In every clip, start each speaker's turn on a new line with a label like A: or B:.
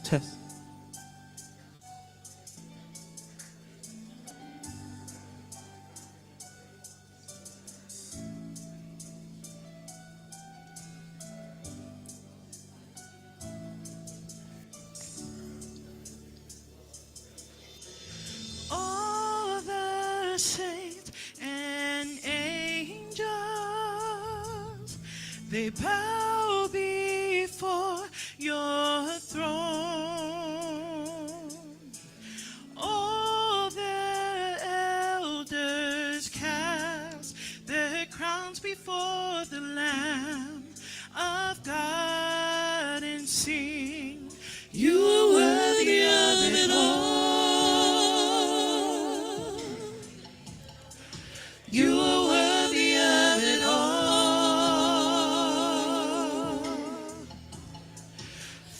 A: Test.
B: All the saints and angels, they bow before your throne. All the elders cast their crowns before the Lamb of God and sing, You are worthy of it all. You are worthy of it all.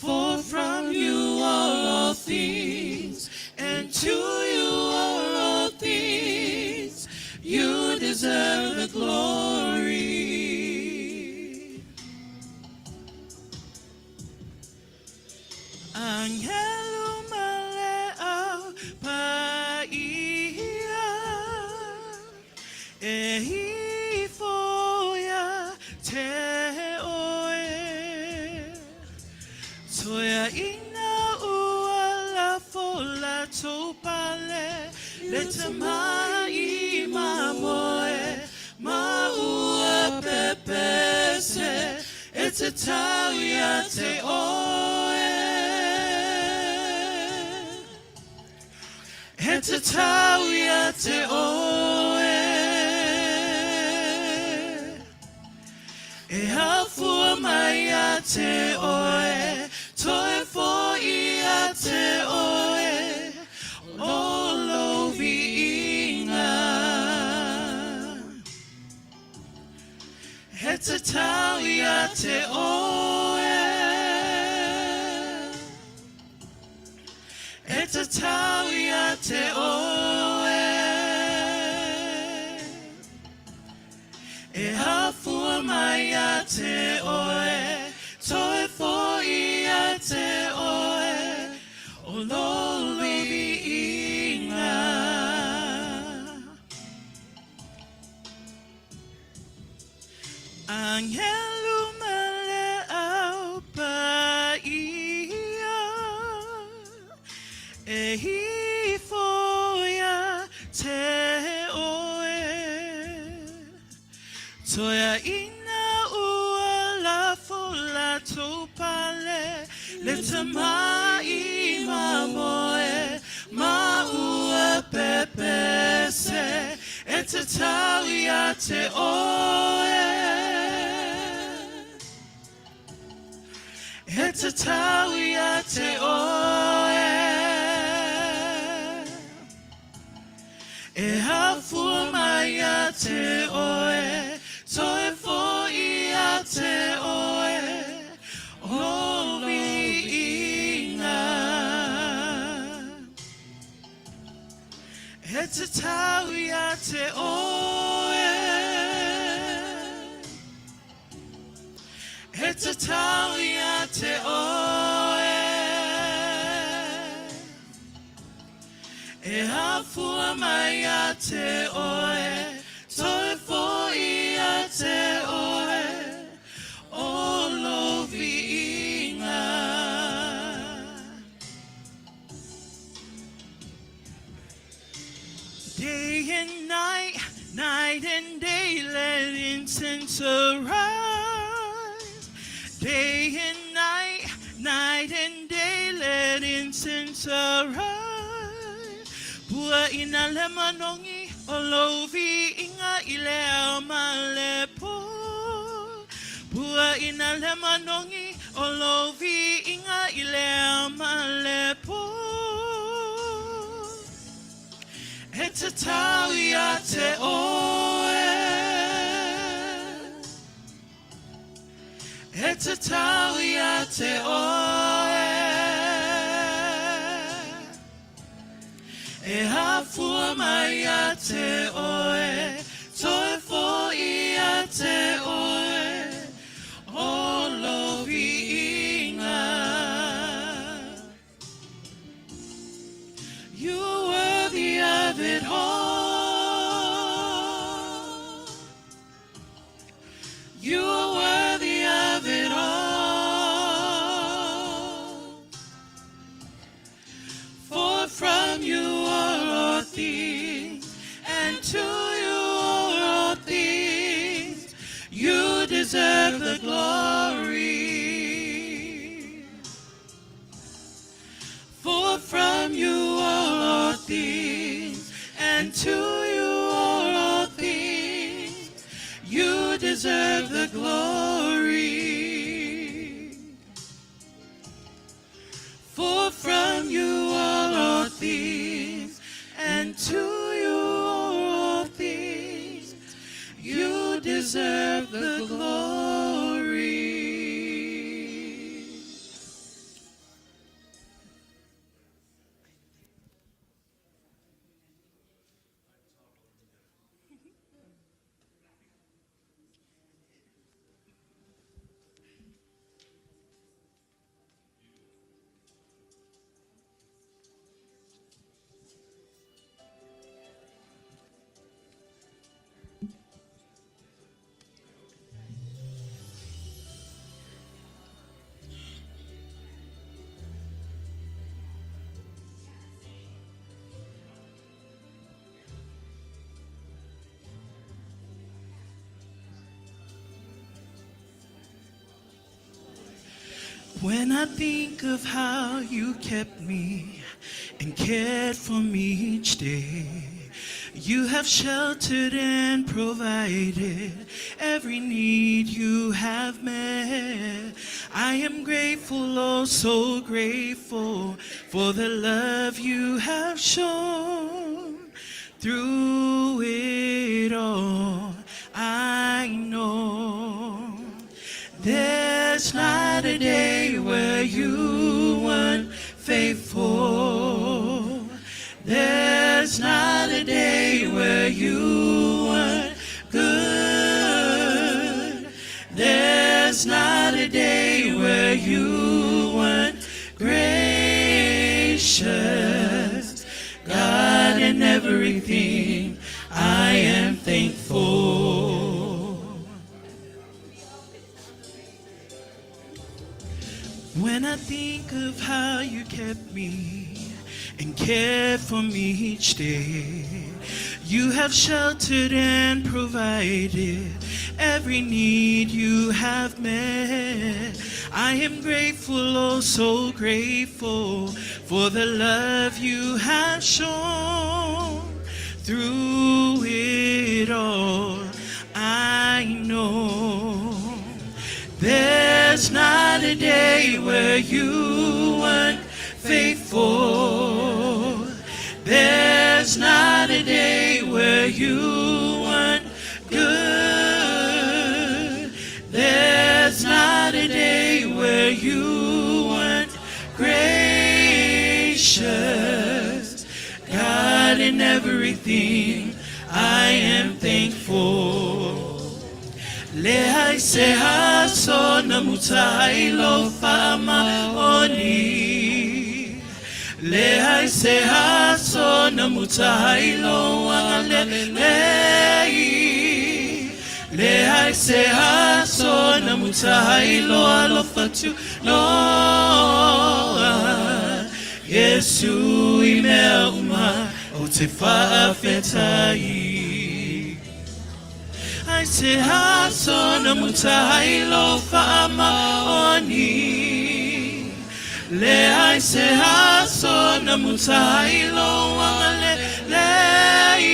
B: For from you are all things, and to you are all things. You deserve the glory. Angelo maleau paia e ifo ia te oe. Toea ina ua lafo la tou pale le tama i mamoe ma ua pepese e te tau ia te oe. E te tau ia te oe. E afua mai ia te oe, toe foi ia te oe, o lou viiga. E te tau ia te oe. E te tau ia te oe. E afua mai ia te oe, toe foi ia te oe, o lou viiga. Angelu ma le au paia e ifo ia te oe. Toea ina ua lafo la tou pale le tama i mamoe ma ua pepese e te tau ia te oe. E te tau ia te oe. E afua mai ia te oe, toe foi ia te oe, o viiga. E te tau ia te oe. E te tau ia te oe. E afua mai ia te oe, toe foi ia te oe, o lou viiga. Day and night, night and day, let incense arise. Day and night, night and day, let incense arise. Pua ina le manogi o lou viiga i le ao ma le pō. Pua ina le manogi o lou viiga i le ao ma le pō. E te tau ia te oe. E te tau ia te oe. E afua mai ia te oe, toe foi ia te oe, o lou viiga. deserve the glory. For from you are all things, and to you are all things. You deserve the glory. For from you are all things, and to you are all things. You deserve the glory. When I think of how you kept me and cared for me each day, you have sheltered and provided every need you have met. I am grateful, oh so grateful, for the love you have shown. Through it all, I know there's not a day where you weren't faithful. There's not a day where you weren't good. There's not a day where you weren't gracious. God, in everything, I am thankful. When I think of how you kept me and cared for me each day, you have sheltered and provided every need you have met. I am grateful, oh so grateful, for the love you have shown. Through it all, I know there's not a day where you weren't faithful. There's not a day where you weren't good. There's not a day where you weren't gracious. God, in everything, I am thankful. Le hai se aso na mutai lo fama oni. Le hai se aso na mutai lo wangale lei. Le hai se aso na mutai lo alofa tu noa. Yesu i mea uma o te whaafetai. Ai se aso na mutai lo whaama oni. Le ai se aso na mutai lo wangale lei.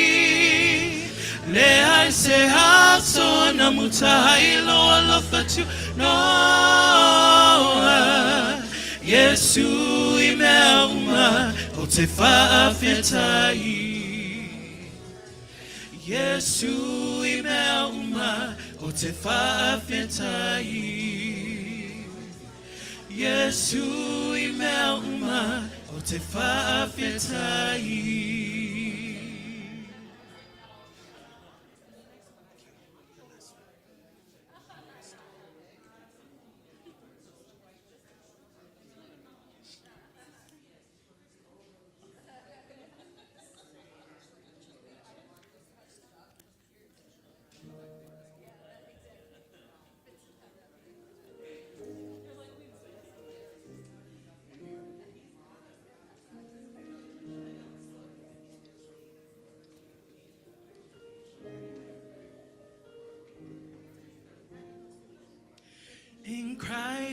B: Le ai se aso na mutai lo alofa tu noa. Yesu i mea uma o te whaafetai. Yesu i mea uma o te whaafetai. Yesu i mea uma o te whaafetai.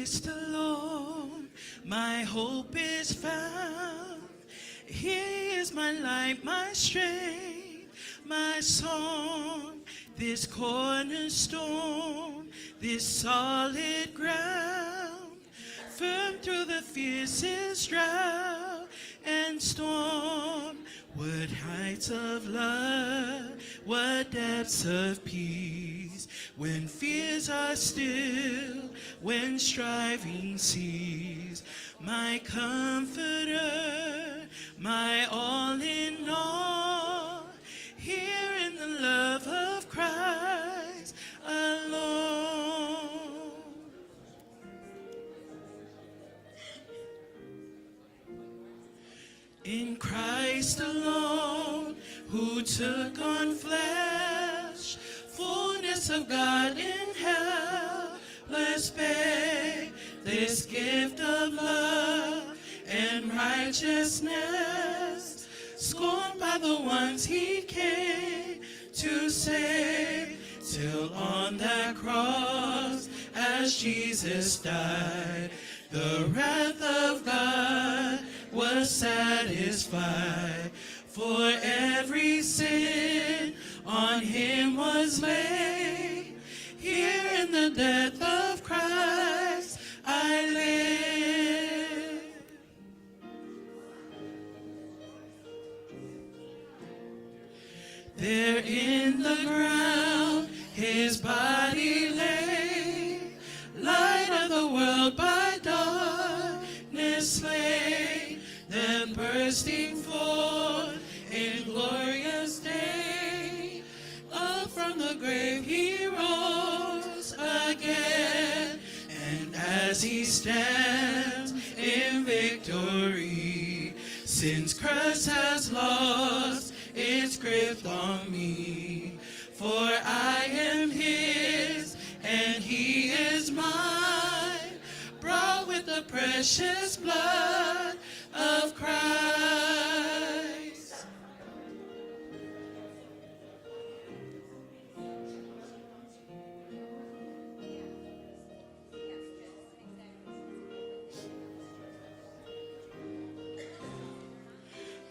B: Christ alone, my hope is found. He is my light, my strength, my song. This cornerstone, this solid ground, firm through the fiercest drought and storm. What heights of love, what depths of peace, when fears are still, when striving cease. My comforter, my all in all, here in the love of Christ alone. In Christ alone, who took on flesh, fullness of God in helpless babe, this gift of love and righteousness, scorned by the ones he came to save, till on that cross, as Jesus died, the wrath of God was satisfied. For every sin on him was laid. Here in the death of Christ I live. There in the ground his body lay, light of the world by darkness slain, then bursting forth in glorious day, up from the grave he rose again, and as he stands in victory, since Christ has lost its grip on me, for I am his and he is mine, brought with the precious blood of Christ.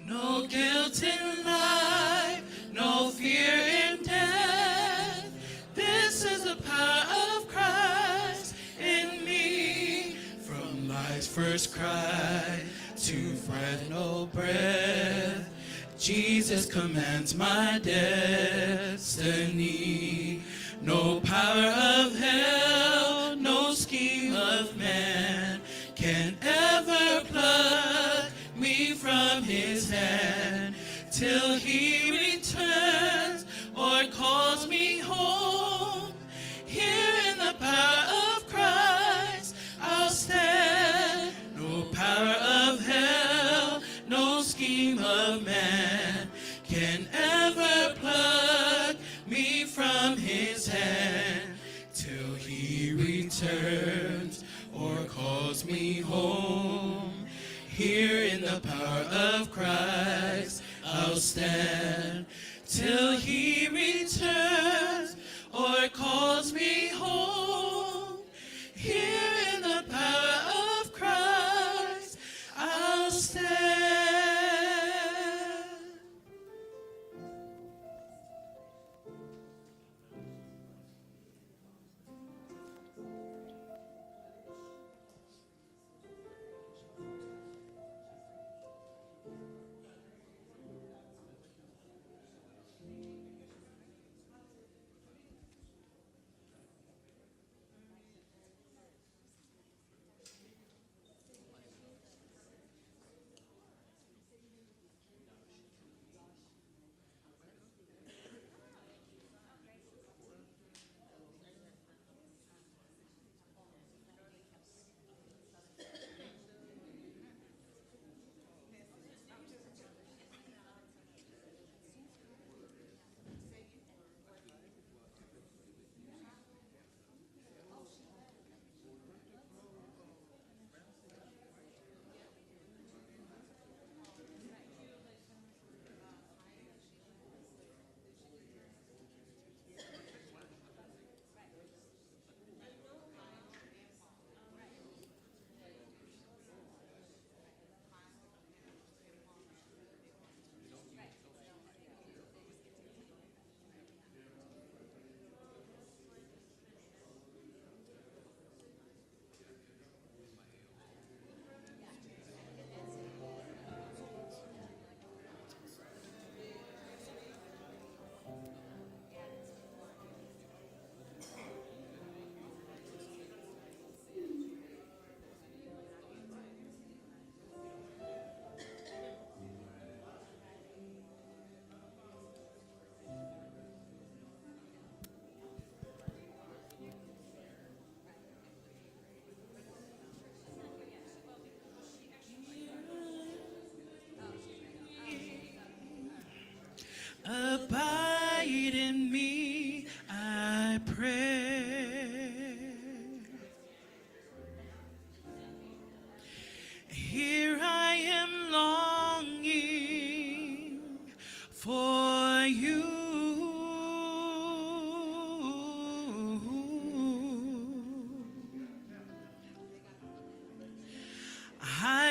B: No guilt in life, no fear in death. This is the power of Christ in me. From life's first cry to final breath, Jesus commands my destiny. No power of hell, no scheme of man can ever pluck me from his hand till he returns or calls me home. Here in the power of Christ I'll stand. No power of hell, no scheme of man can ever pluck me from his hand till he returns or calls me home. Here in the power of Christ I'll stand till he returns or calls me home. Here in the power of Christ I'll stand.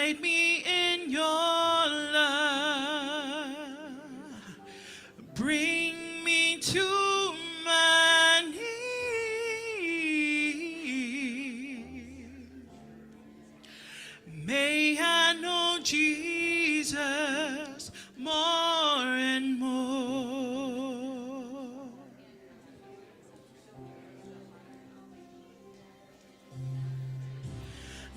B: Hide me in your love. Bring me to my knees. May I know Jesus more and more.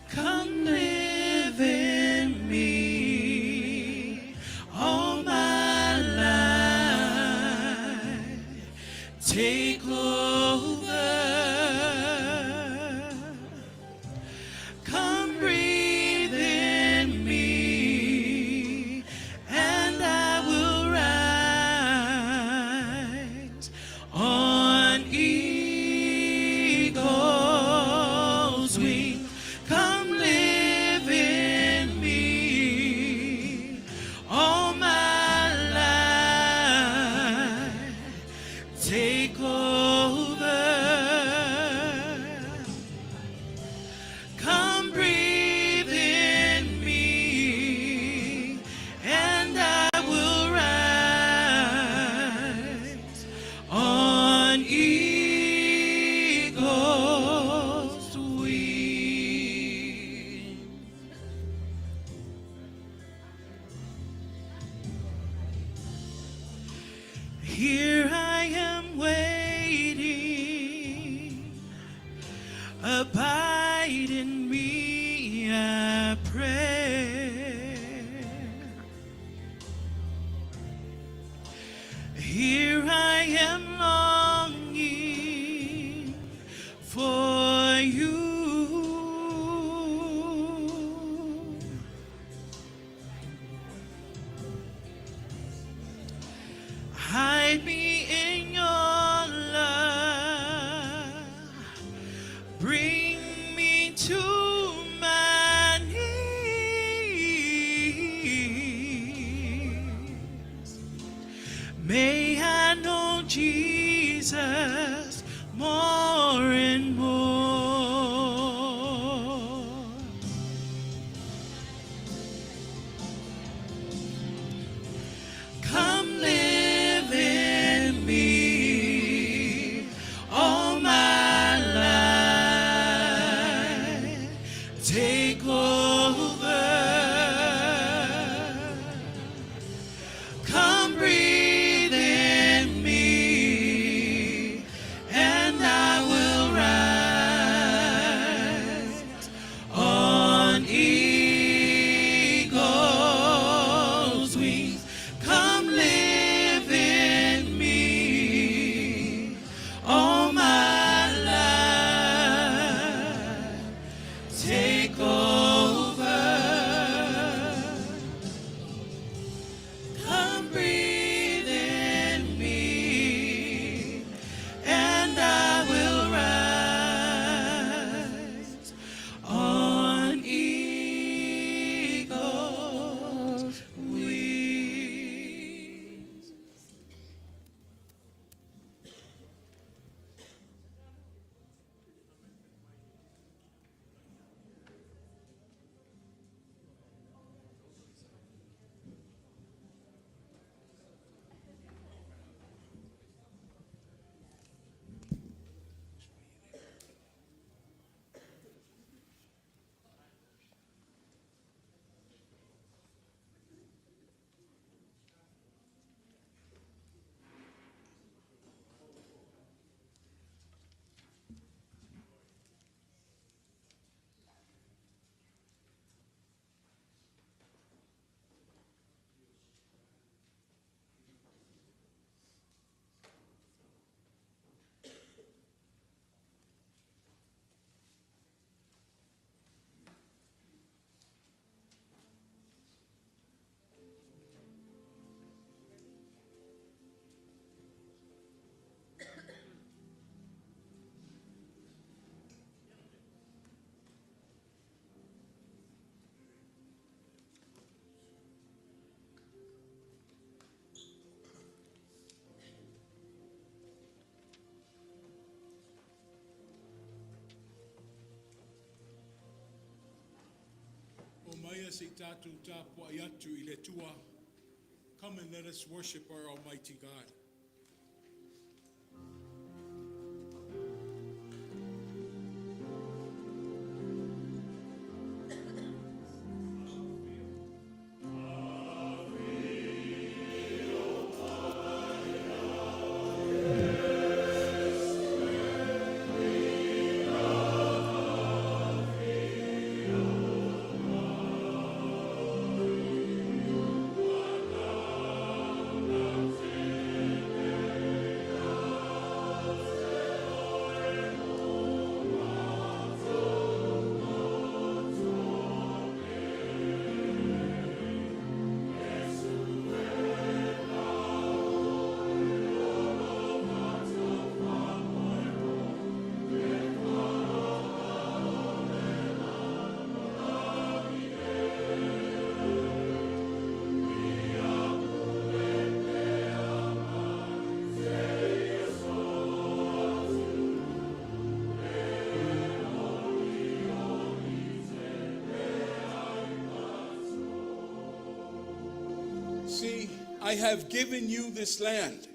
B: Come live in me all my life. Take over. Come breathe in me, and I will rise on eagle's wings. Come live in me all my life. Take over. Come breathe in me, and I will rise on eagle's wings. Here I am waiting. Abide in me, I pray. Here I am longing for you. Hide me in your love. Bring me to my knees. May I know Jesus more and more. Come live in me all my life. Take over. Come breathe in me, and I will
A: Ia se i tatou tapuai atu i le Atua. Come and let us worship our Almighty God. See, I have given you this land.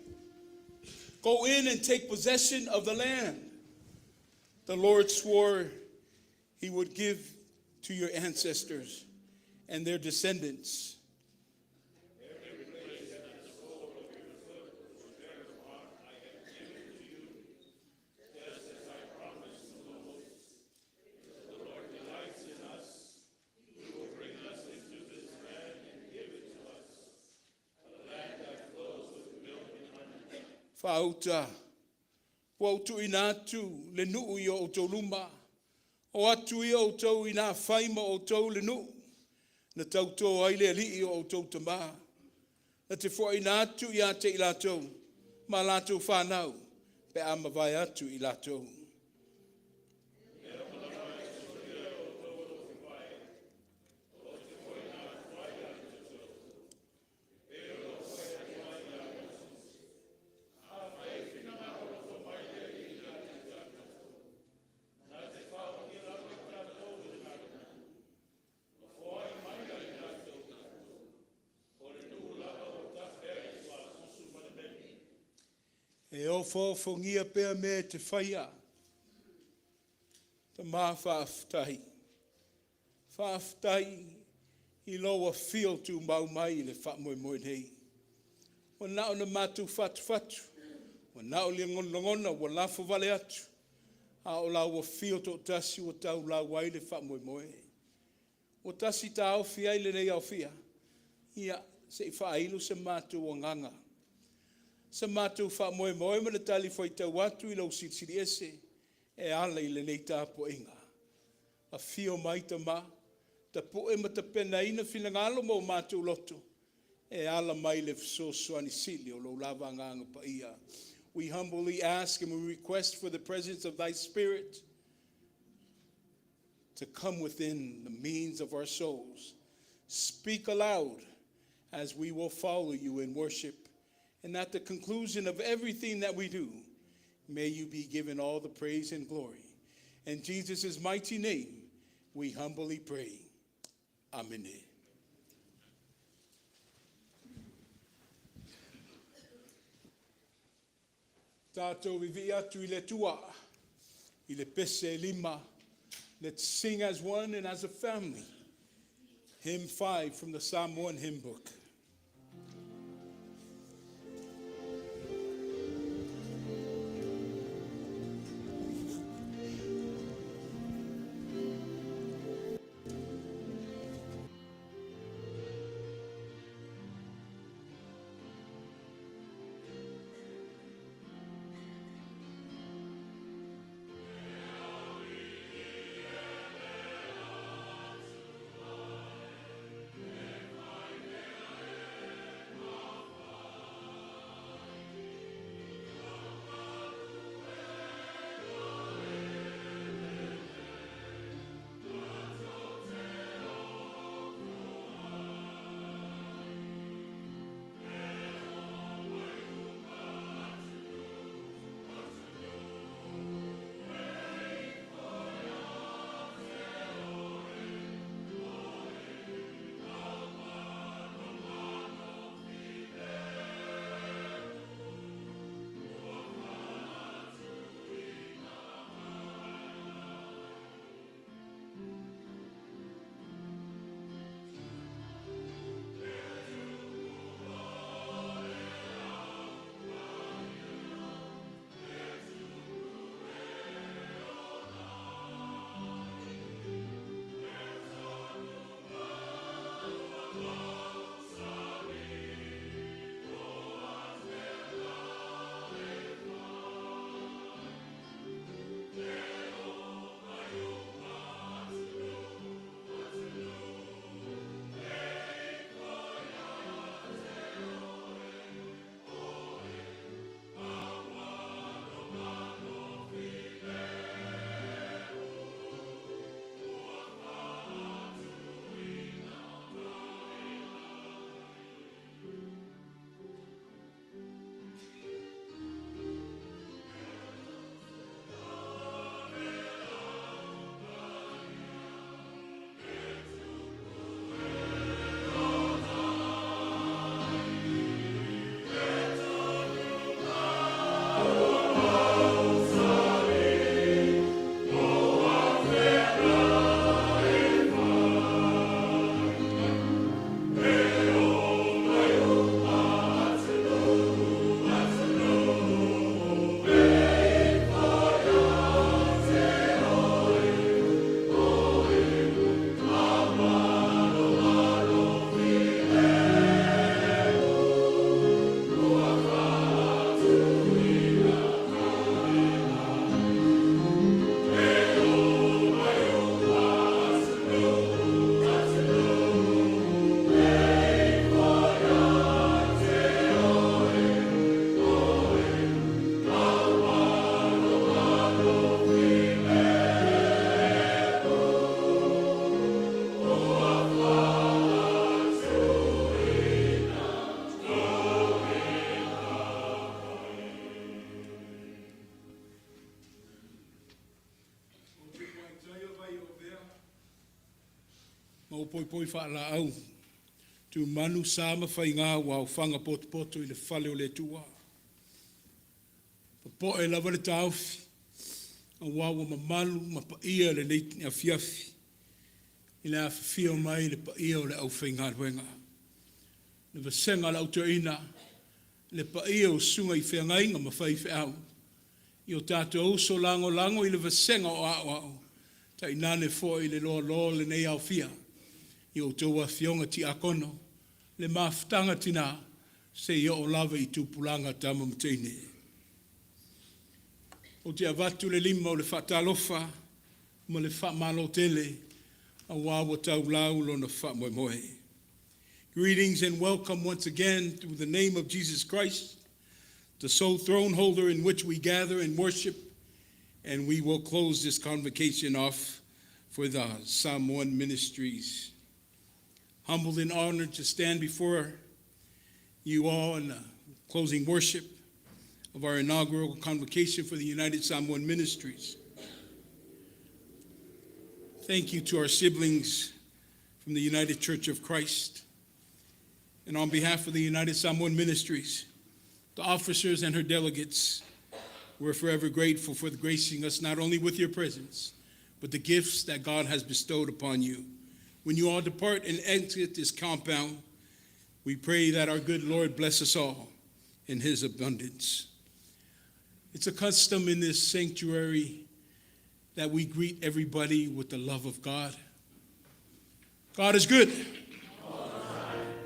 A: Go in and take possession of the land the Lord swore he would give to your ancestors and their descendants. Faauta, ua ou tuuina atu le nuu i o outou luma, o atu ia outou ina fai ma outou le nuu, na tautō ai le Alii o outou tamā, na te foaina atu ia te i latou, ma latou whānau, pe a mavae atu i latou. E ofofogia pea mea e te whaia. Tamā faafetai. Faafetai i lou afio tumau mai i le faamoemoe nei. Ua na o na matou fatufatu, ua na o le lagona ua lafo vale atu, a o lau afio toatasi ua taulau ai le faamoemoe. Ua tasi taofi ai lenei aofia, ia se i faailo se matou agaga, se matou faamoemoe ma le talifuaitau atu i lou Silisili Ese e ala i lenei tapuaiga. Afio mai Tama, tapue ma tapenaina finagalo ma o matou loto, e ala mai le fesoasoani sili o lou lava Agaga Paia. We humbly ask and we request for the presence of thy Spirit to come within the means of our souls. Speak aloud as we will follow you in worship. And at the conclusion of everything that we do, may you be given all the praise and glory. In Jesus' mighty name, we humbly pray. Amen. Tatou vivii atu i le Atua, i le pese e lima. Let's sing as one and as a family. Hymn 5 from the Samoan Hymn Book. Ma ua poipoi faalaau tumanu sa ma faiga ua aofaga potopoto i le fale o le Atua. Popoe lava le taofi, aua ua mamalu ma paia lenei afiafi i le afifio mai le paia o le aufaigaluega, le vasega o le Au Toeaina, le paia o susuga i feagaiga ma faifeau, i o tatou uso lagolago i le vasega o aoao, tainane foi le loaloa o lenei aofia i a outou afioga tiakono, le mafutaga tina, seia oo lava i tupulaga tama ma teine. Ou te avatu le lima o le faatalofa ma le faamalo tele aua ua taulau lona faamoemoe. Greetings and welcome once again through the name of Jesus Christ, the sole throne holder in which we gather and worship, and we will close this convocation off for the Samoan Ministries. Humbled and honored to stand before you all in the closing worship of our inaugural convocation for the United Samoan Ministries. Thank you to our siblings from the United Church of Christ. And on behalf of the United Samoan Ministries, the officers and her delegates, we're forever grateful for gracing us not only with your presence, but the gifts that God has bestowed upon you. When you all depart and exit this compound, we pray that our good Lord bless us all in his abundance. It's a custom in this sanctuary that we greet everybody with the love of God. God is good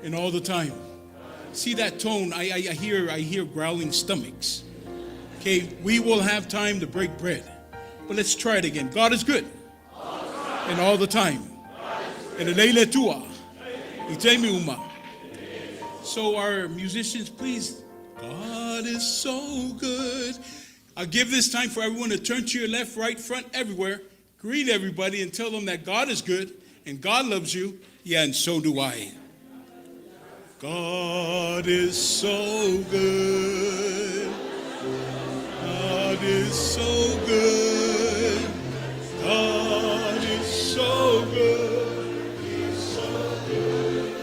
A: and all the time. See that tone? I hear growling stomachs. Okay, we will have time to break bread. But let's try it again. God is good and all the time. E lelei le Atua. I taimi uma. So our musicians, please. God is so good. I'll give this time for everyone to turn to your left, right, front, everywhere. Greet everybody and tell them that God is good and God loves you. Yeah, and so do I. God is so good. God is so good. God is so good. He's so good.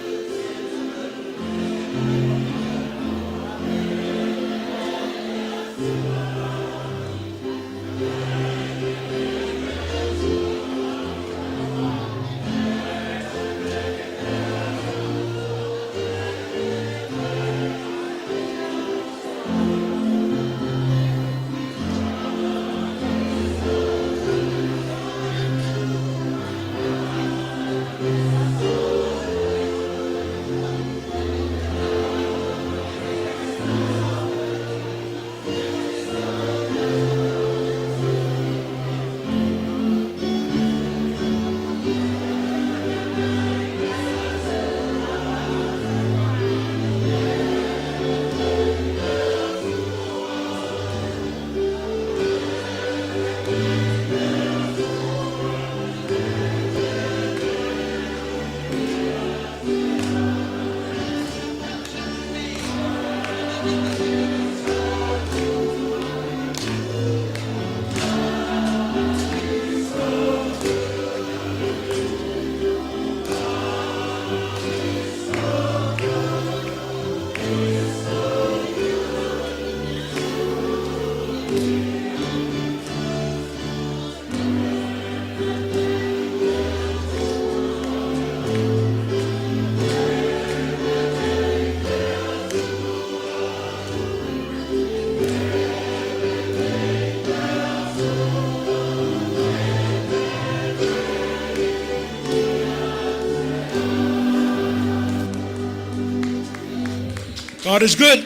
A: God is good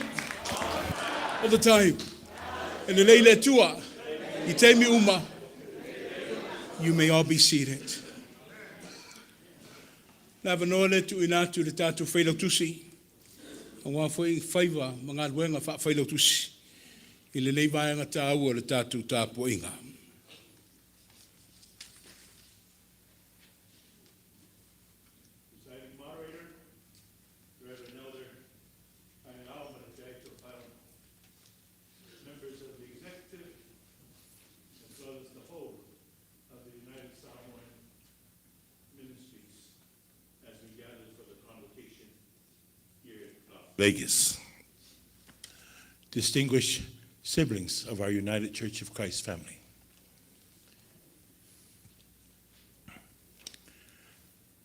A: all the time. E lelei le Atua. I taimi uma. You may all be seated. Le avanoa lea tuuina atu le tatou failautusi. Aua foi faiva ma galuega faafailautusi. I lenei vaega taua o le tatou tapuaiga.
C: Presiding Moderator, Reverend Elder Ainau Mataito Pailano, members of the executive, as well as the whole of the United Samoan Ministries. Vegas. Distinguished siblings of our United Church of Christ family.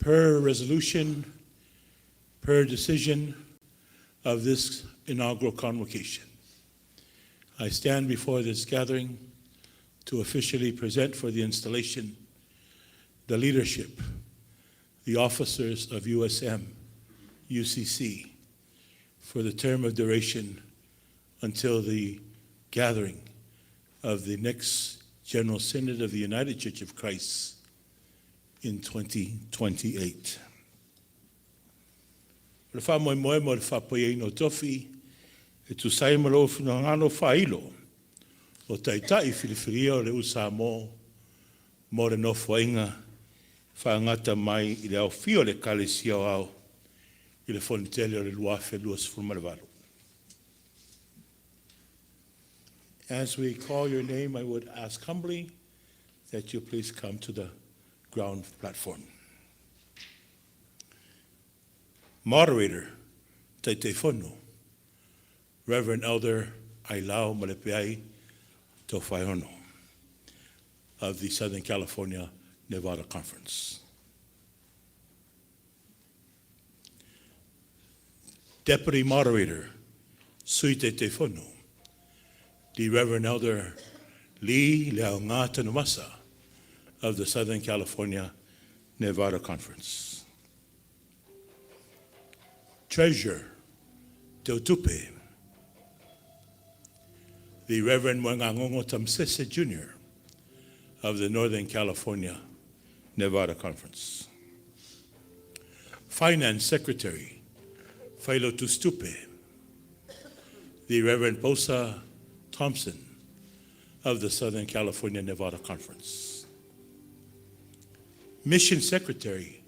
C: Per resolution, per decision of this inaugural convocation, I stand before this gathering to officially present for the installation the leadership, the officers of USM, UCC, for the term of duration until the gathering of the next General Synod of the United Church of Christ in 2028. O le faamoemoe mo le faapaia o tofi e tusa ai ma lou finagalo faailo o taitai filifilia o le U Samoa mo le nofoaiga faagata mai i le aofia o le Ekalesia Aoao i le Fonotele o le 2028. As we call your name, I would ask humbly that you please come to the ground platform. Moderator, Taitaifono, Reverend Elder Ailao Malepeai Tofaeono of the Southern California Nevada Conference. Deputy Moderator, Sui Taitaifono, the Reverend Elder Lee Leaoga Tanuvasa of the Southern California Nevada Conference. Treasurer, Teutupe, the Reverend Moegagogo Tamasese Jr. of the Northern California Nevada Conference. Finance Secretary, Failautusi, the Reverend Posa Thompson of the Southern California Nevada Conference. Mission Secretary,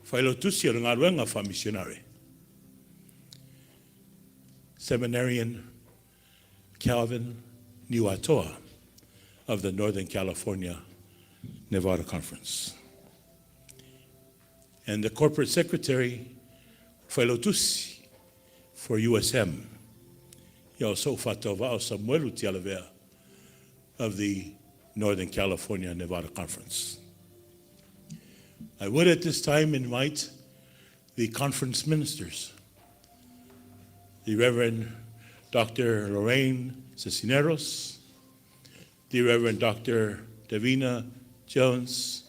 C: Failautusi o le Galuega Faamisionare. Seminarian Calvin Niuatoa of the Northern California Nevada Conference. And the Corporate Secretary, Failautusi for USM, ia So'ofaatauvaa Samuelu Tialavea of the Northern California Nevada Conference. I would at this time invite the conference ministers, the Reverend Dr. Lorraine Cisneros, the Reverend Dr. Davina Jones,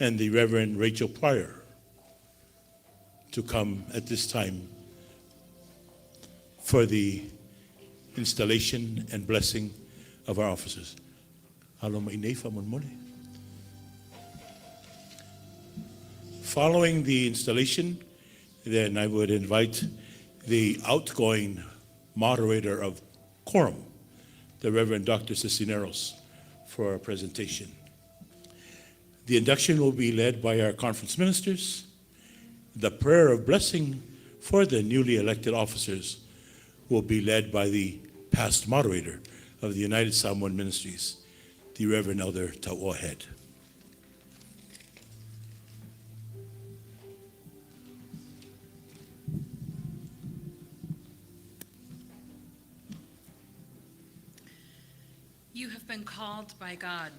C: and the Reverend Rachel Pryor to come at this time for the installation and blessing of our officers. Alo mai nei faamolemole. Following the installation, then I would invite the outgoing moderator of Quorum, the Reverend Dr. Cisneros, for a presentation. The induction will be led by our conference ministers. The prayer of blessing for the newly elected officers will be led by the past moderator of the United Samoan Ministries, the Reverend Elder Tau'oa Head.
D: You have been called by God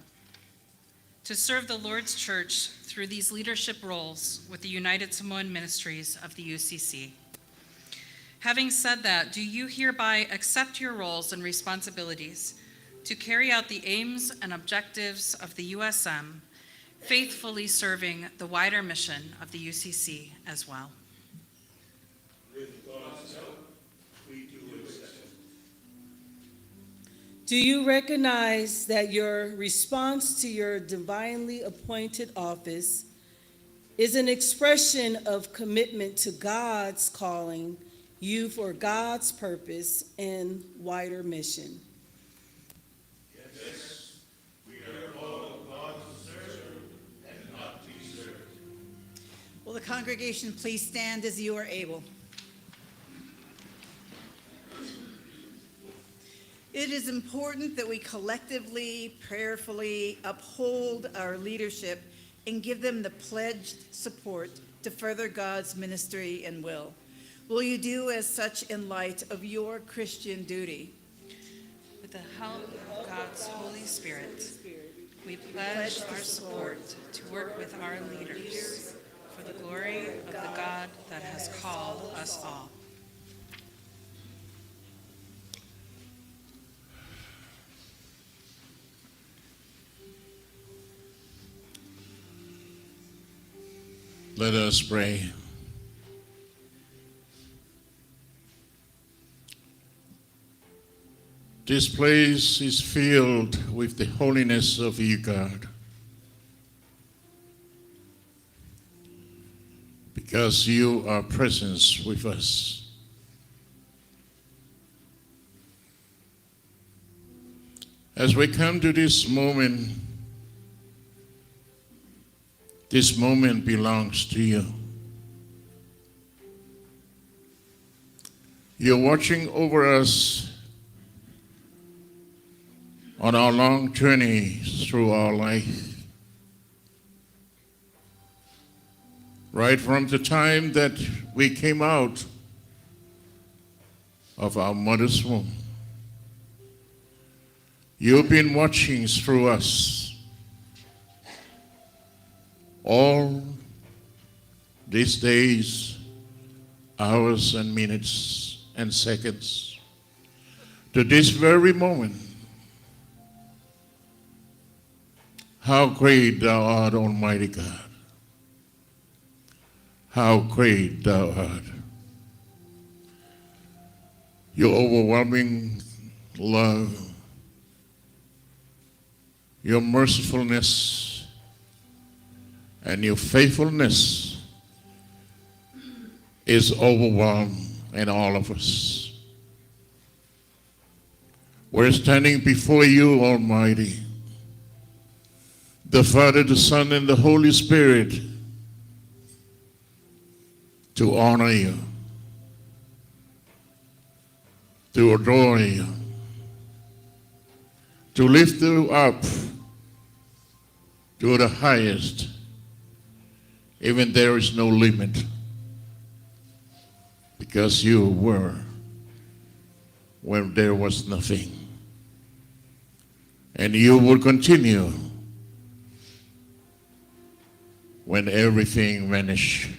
D: to serve the Lord's church through these leadership roles with the United Samoan Ministries of the UCC. Having said that, do you hereby accept your roles and responsibilities to carry out the aims and objectives of the USM, faithfully serving the wider mission of the UCC as well?
C: With God's help, we do accept.
E: Do you recognize that your response to your divinely appointed office is an expression of commitment to God's calling you for God's purpose and wider mission?
C: Yes, we are called of God to serve and not to be served.
F: Will the congregation please stand as you are able? It is important that we collectively, prayerfully uphold our leadership and give them the pledged support to further God's ministry and will. Will you do as such in light of your Christian duty?
D: With the help of God's Holy Spirit, we pledge our support to work with our leaders for the glory of the God that has called us all.
G: Let us pray. This place is filled with the holiness of you, God, because you are present with us. As we come to this moment belongs to you. You're watching over us on our long journey through our life. Right from the time that we came out of our mother's womb, you've been watching through us all these days, hours and minutes and seconds, to this very moment. How great thou art, Almighty God. How great thou art. Your overwhelming love, your mercifulness, and your faithfulness is overwhelmed in all of us. We're standing before you, Almighty, the Father, the Son, and the Holy Spirit, to honor you, to adore you, to lift you up to the highest, even there is no limit, because you were when there was nothing. And you will continue when everything vanishes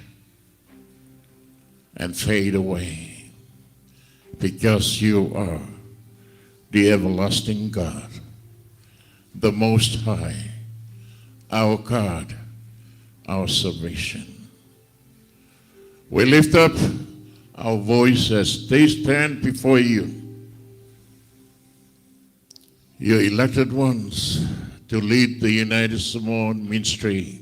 G: and fade away, because you are the everlasting God, the Most High, our God, our salvation. We lift up our voices. They stand before you, your elected ones, to lead the United Samoan Ministry.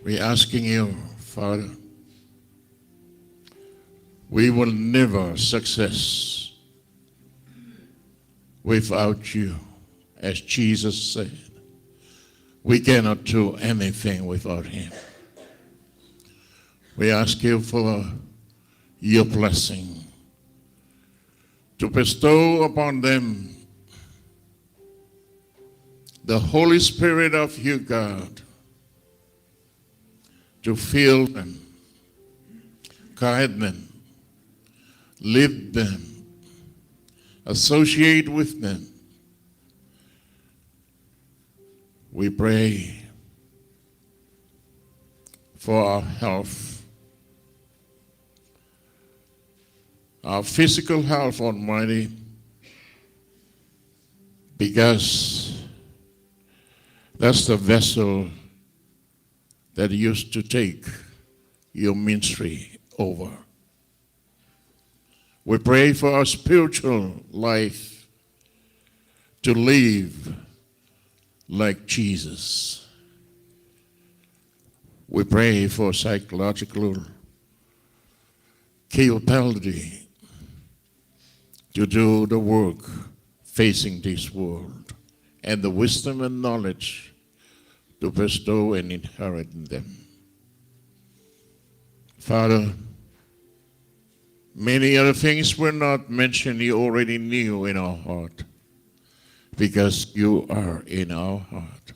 G: We're asking you, Father, we will never success without you. As Jesus said, we cannot do anything without him. We ask you for your blessing to bestow upon them the Holy Spirit of you, God, to fill them, guide them, lead them, associate with them. We pray for our health, our physical health, Almighty, because that's the vessel that used to take your ministry over. We pray for our spiritual life to live like Jesus. We pray for psychological capability to do the work facing this world, and the wisdom and knowledge to bestow and inherit in them. Father, many other things were not mentioned you already knew in our heart, because you are in our heart.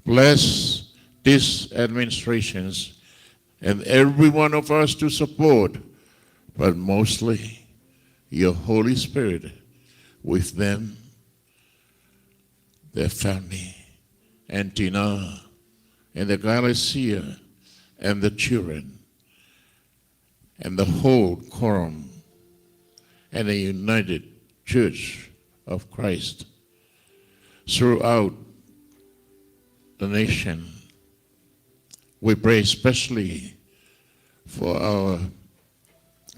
G: Bless these administrations and every one of us to support, but mostly your Holy Spirit with them, their family, and Tina, and the Galicia, and the children, and the whole quorum, and the United Church of Christ throughout the nation. We pray especially for our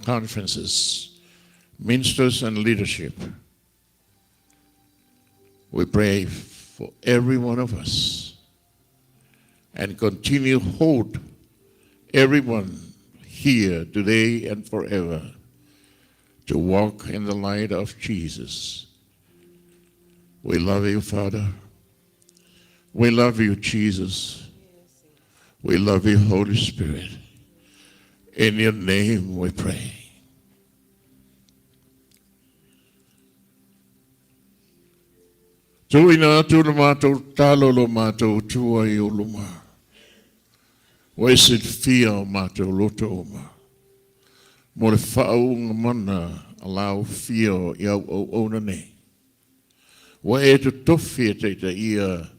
G: conferences, ministers, and leadership. We pray for every one of us and continue hold everyone here today and forever to walk in the light of Jesus. We love you, Father. We love you, Jesus. We love you, Holy Spirit. In your name we pray. Tuina atu le matou talo lo matou tua i ou luma. Ua e silafia o matou loto uma. Mo le faauuga mana a la aufio i au auauna nei. Ua e totofi e taitaia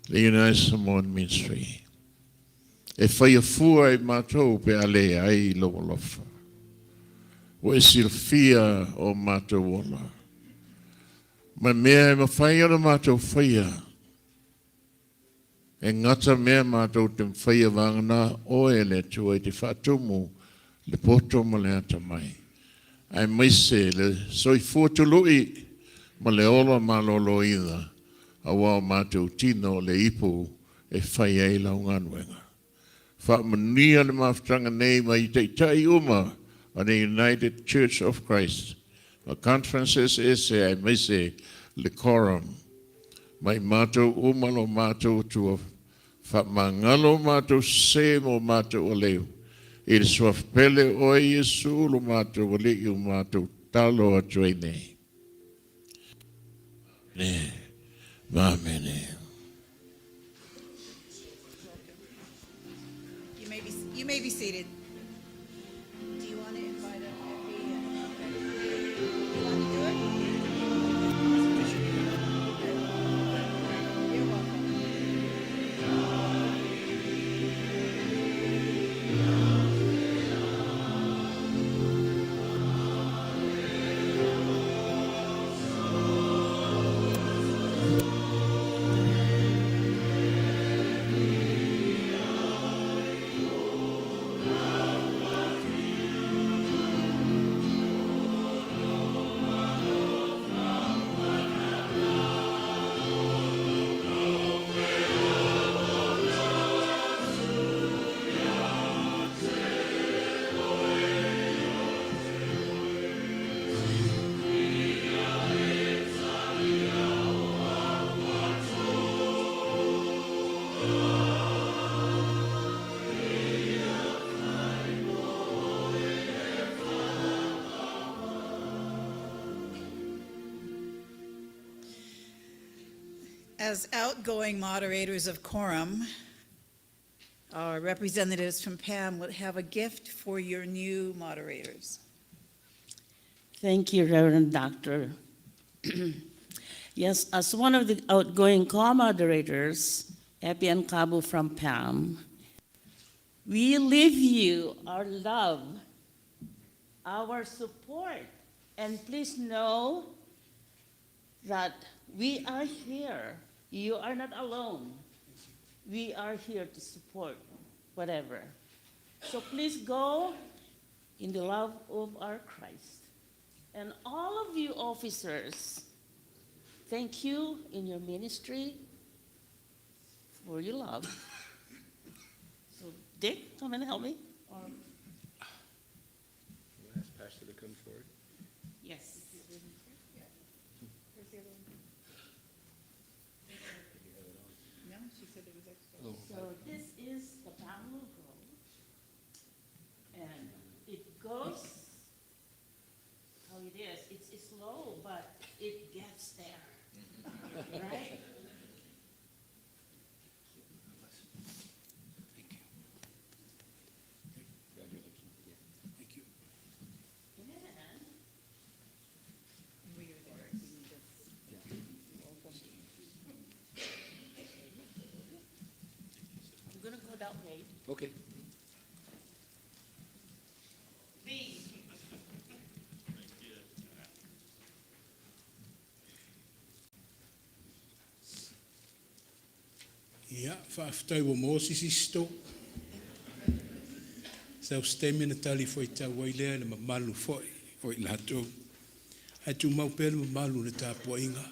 G: le United Samoan Ministry. E faia fua e matou pe a leai lou alofa. Ua e silafia o matou ola. Ma mea e mafai ona matou faia, e gata mea matou te faia vagana oe le Atua i te faatumu le poto ma le atamai, aemaise le soifua tului ma le ola maloloina, aua o matou tino o le ipu e fai ai lau galuega. Faamanuia le mafutaga nei mai taitai uma o le United Church of Christ ma conferences eseese aemaise le quorum mai matou uma lo matou Atua faamagalo matou sese ma o matou aleu i le Suafa pele o oe Iesu lo matou Alii o matou talo atu ai nei. Amene. Amene.
F: You may be, you may be seated. Do you want to invite up Effie and, okay. You want to do it? Okay. You're welcome. As outgoing moderators of Quorum, our representatives from PAM would have a gift for your new moderators.
H: Thank you, Reverend Doctor. Yes, as one of the outgoing co-moderators, Epi and Kabu from PAM, we leave you our love, our support, and please know that we are here. You are not alone. We are here to support whatever. So please go in the love of our Christ. And all of you officers, thank you in your ministry for your love. So, Dick, come and help me. Or-
I: Ask Pastor to come forward.
H: Yes.
F: No, she said it was extra.
H: So this is the PAM logo. And it goes how it is. It's slow, but it gets there. Right? belt made.
I: Okay.
H: V.
A: Ia, faafetai ua maua se isi stroke. Sau se taimi ona talifuaitau ai lea i le mamalu foi o i latou. Ae tumau pea le mamalu i le tapuaiga.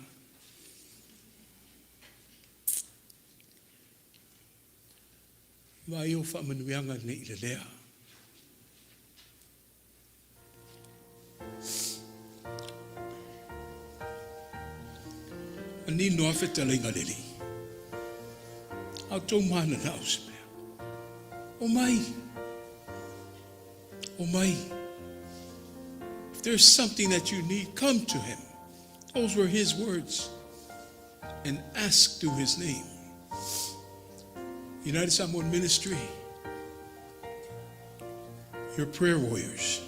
A: Vaai ou faamanuiaga nei i lelea. Manino lava fetalaiga a le Alii. A outou mananao se mea, omai, omai. If there's something that you need, come to him. Those were his words. And ask through his name. United Samoan Ministry, your prayer warriors.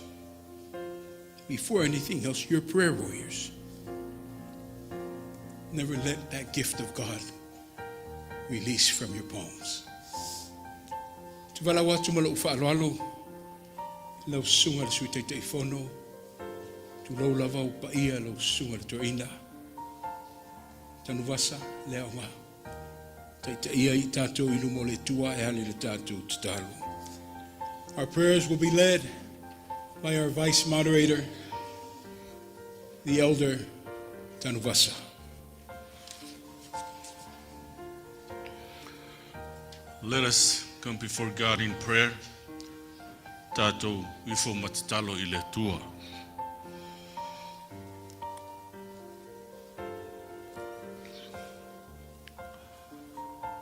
A: Before anything else, your prayer warriors. Never let that gift of God release from your palms. Te valaau atu ma lou faaaloalo lau susuga le Sui Taitaifono, tulou lava ou paia lau susuga le Toeaina, Tanuvasa, le aoga. Taitaia i tatou i luma o le Atua e ala i le tatou tatalo. Our prayers will be led by our vice moderator, the elder Tanuvasa.
J: Let us come before God in prayer. Tatou ifo ma tatalo i le Atua.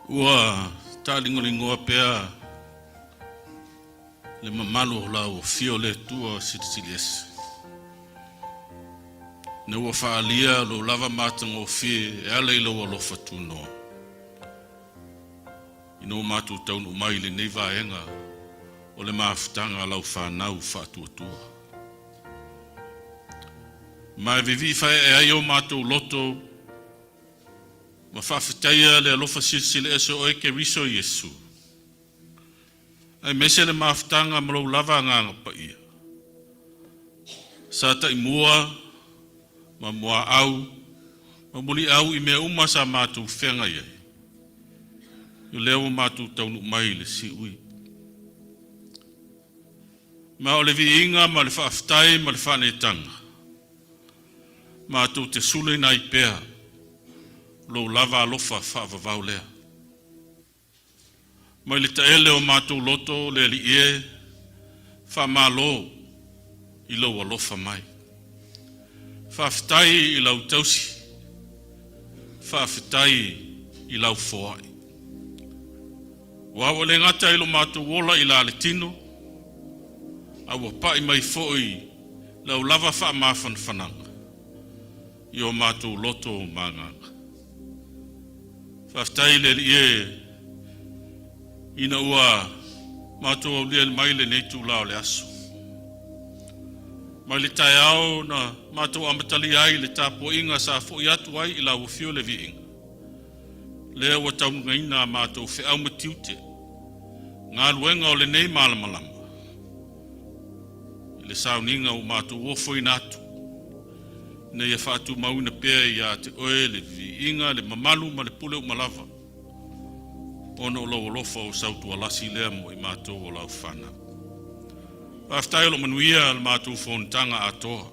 J: Ua taaligoligoa pea le mamalu o lau afio le Atua Silisili Ese. Ina ua faaalia lou lava matagofie e ala i lou alofa tunoa. Ina ua matou taunuu mai i lenei vaega o le mafutaga a lau fanau faatuatua. Ma e vivii faeae ai o matou loto ma faafetaia le alofa silisili ese o oe Keriso Iesu. Aemaise le mafutaga ma lou lava agaga paia. Sa taimua ma muaau ma muliau i mea uma sa matou feagai ai. I lea ua matou taunuu mai i le siui. Ma o le viiga ma le faafetai ma le faaneetaga, matou te sulaina ai pea lou lava alofa faavavau lea. Mai le taele o matou loto le Alii e, faamalo i lou alofa mai. Faafetai i lau tausi, faafetai i lau foai. Ua ua le gata i lo matou ola i la le tino, a ua pa'i mai foi lau lava faamafanafanaga i o matou loto ma agaga. Faafetai le Alii e ina ua matou aulia mai lenei itulā o le aso. Mai le taeao na matou amatalia ai le tapuaiga sa fo'i atu ai i lau afio le viiga, lea ua taunuuina a matou feau ma tiute, galuega o lenei malamalama, i le sauniga ua matou ofoina atu, ina ia faatumauina pea ia te oe le viiga, le mamalu ma le pule uma lava, ona o lou alofa o sautualasi lea mo i matou o lau fanau. Faafetai o lo manuia le matou fonotaga atoa.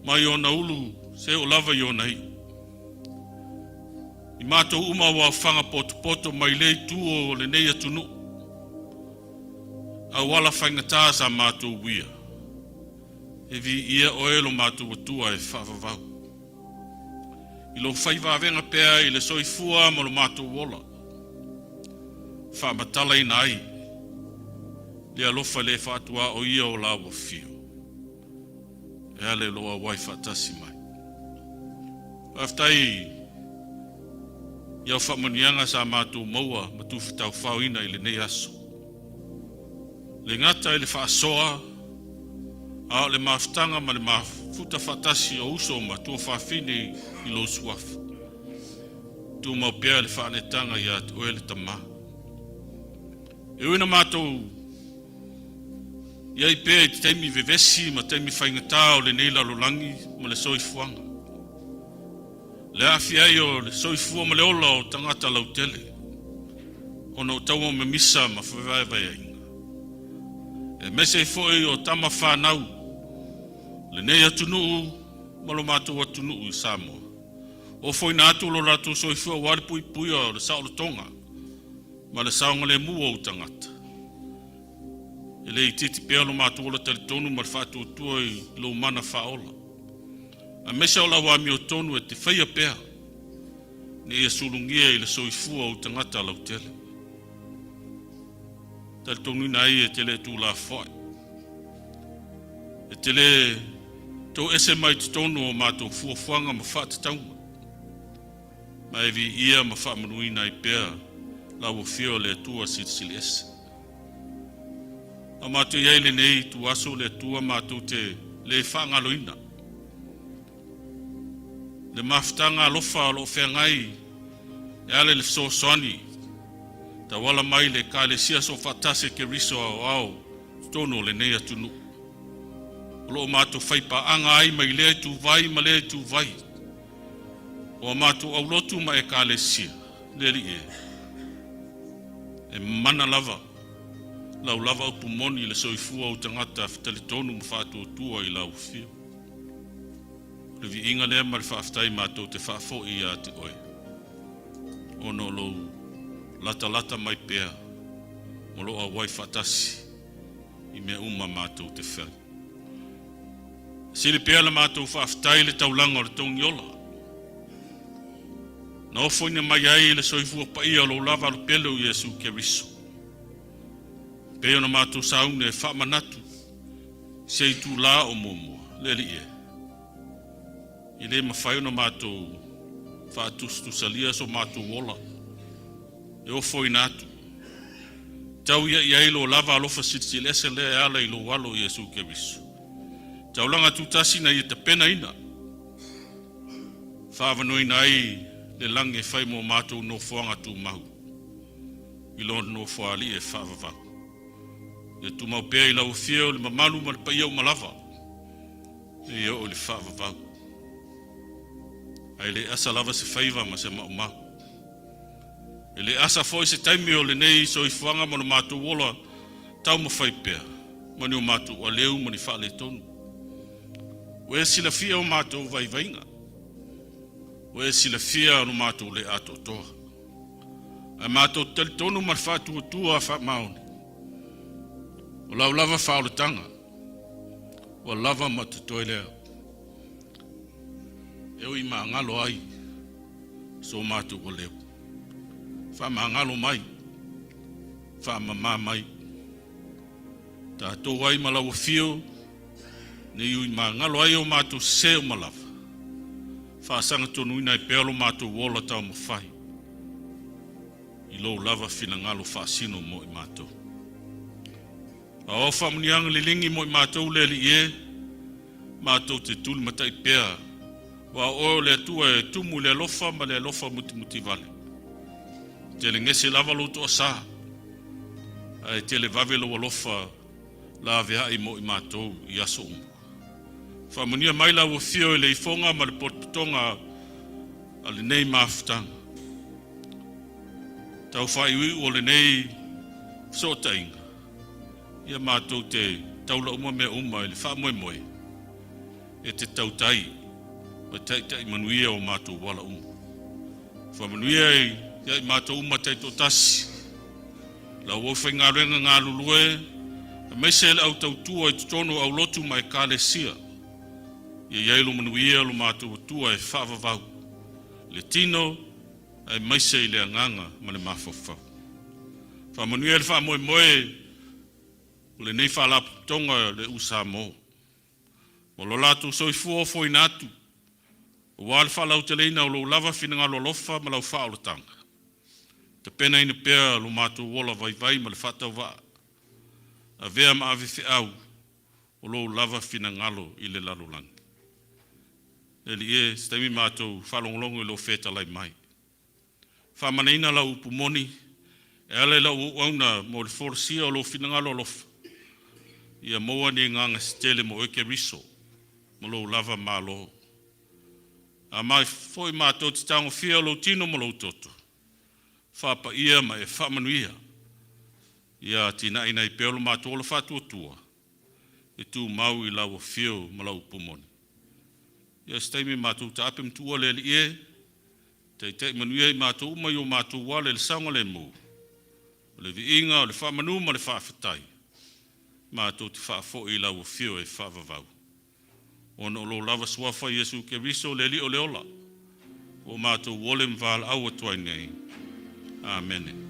J: Mai ona ulu seia oo lava i ona iu. I matou uma ua aofaga potopoto mai lea itu o lenei atunuu. Auala faigata sa matou uia. E viia oe lo matou Atua e faavavau. I lou fai vavega pea i le soifua ma lo matou ola. Faamatalaina ai le alofa le faatua o ia o lau afio. E ala i lou auai faatasi mai. Faafetai i au faamanuiaga sa matou maua ma tufataufaoina i lenei aso. Le gata i le faasoa a o le mafutaga ma le mafuta faatasi o uso ma tuafafine i lou suafa. Tumau pea le faaneetaga ia te oe le Tama. E ui ina matou i ai pea i taimi vevesi ma taimi faigata o lenei lalolagi ma le soifuaga, le aafia ai o le soifua ma le ola o tagata lautele ona o taua mimisa ma fevaevaeaiga, aemaise ai foi o tama fanau lenei atunuu ma lo matou atunuu i Samoa, ofoina atu lo latou soifua aua le puipuia o le saolotoga ma le saogalemu o ou tagata. E le itiiti pea lo matou ola talitonu ma le faatuatua i lou mana faaola, aemaise o lau amiotonu e te faia pea ina ia sulugia i le soifua o ou tagata lautele. E talitonuina ai e te le tuulafoai, e te le toese mai totonu o matou fuafuaga ma faatatauga, ma e viia ma faamanuina ai pea lau afio o le Atua Silisili Ese. A matou i ai i lenei ituaso le Atua, matou te le faagaloina le mafutaga alofa o lo o feagai e ala i le fesoasoani tauala mai i le Ekalesia Soofaatasi a Keriso Aoao totonu o lenei atunuu, o lo o matou faipaaga ai mai lea ituvai ma lea ituvai o a matou aulotu ma ekalesia. Le Alii e, e mana lava lau lava upu moni i le soifua o ou tagata talitonu ma faatuatua i lau afio. O le viiga lea ma le faafetai matou te faafoi ia te oe, ona o lou latalata mai pea ma lou auai faatasi i mea uma matou te fai. Sili pea la matou faafetai i le taulaga o le Togiola, na ofoina mai ai le soifua paia o lou lava alopele o Iesu Keriso, pei ona matou sauni e faamanatu se itulā o muamua. Le Alii e, e le mafai ona matou faatusatusalia so matou ola e ofoina atu tau ia i ai lo lava alofa silisili ese lea e ala i lou alo Iesu Keriso. Taulaga tutasi na ia tapenaina, faaavanoaina ai le lagi e fai mo matou nofoaga tumau i lona nofoalii e faavavau. Ia tumau pea i lau afio le mamalu ma le paia uma lava, e oo i le faavavau. Ae le asa lava se faiva ma se maumau. E le asa foi se taimi o lenei soifuaga ma lo matou ola taumafai pea, ma ni o matou aleu ma ni faaletonu. Ua e silafia o matou vaivaiga, ua e silafia lo matou le atoatoa. Ae matou te talitonu ma le faatuatua faamaoni, o lau lava faaolataga, ua lava ma totoe lea e ui magalo ai so matou aleu. Faamagalo mai, faamama mai, tatou ai ma lau afio, ne i ui magalo ai o matou sese uma lava, faasagatonuina ai pea lo matou ola taumafai i lou lava finagalo faasino mo i matou. Aoao faamuniaga liligi mo i matou le Alii e, matou te tulimatai pea, aua o oe o le Atua e tumu i le alofa ma le alofa mutimutivale. E tele gese lava lou toasā, ae tele vave lou alofa laveai mo i matou i aso uma. Faamanuia mai lau afio i le ifoga ma le potopotoga a lenei mafutaga. Tau faaiuiu o lenei fesootaiga, ia matou te taula uma mea uma i le faamoemoe e te tautai ma taitai manuia o matou ala uma. Faamanuia ia i matou uma taitoatasi, lau aufaigaluega galulue, aemaise le au tautua i totonu o aulotu ma ekalesia. Ia i ai lo manuia lo matou Atua e faavavau le tino aemaise i le agaga ma le mafaufau. Faamanuia le faamoemoe o lenei faalapotopotoga le U Samoa ma lo latou soifua ofoina atu aua le faalauteleina o lou lava finagalo alofa ma lau faaolataga. Tapenaina pea lo matou ola vaivai ma le faatauvaa, avea ma ave feau o lou lava finagalo i le lalolagi. Le Alii e, se taimi matou faalogologo i lou fetalai mai. Faamanaina lau upu moni. E ala i lau auauna mo le folasia o lou finagalo alofa, ia maua ni agaga se tele mo oe Keriso ma lou lava malo. A mai foi matou te tagofia lou tino ma lou toto, faapaia ma e faamanuia. Ia atinaeina ai pea lo matou ola faatuatua e tumau i lau afio ma lau upu moni. Ia se taimi matou taape ma tuua le Alii e, taitai manuia i matou uma i o matou ala i le saogalemu. O le viiga o le faamanu ma le faafetai matou te faafoi i lau afio e faavavau, ona o lou lava suafa Iesu Keriso o le Alii o le ola, ua matou ole ma valaau atu ai nei. Amene.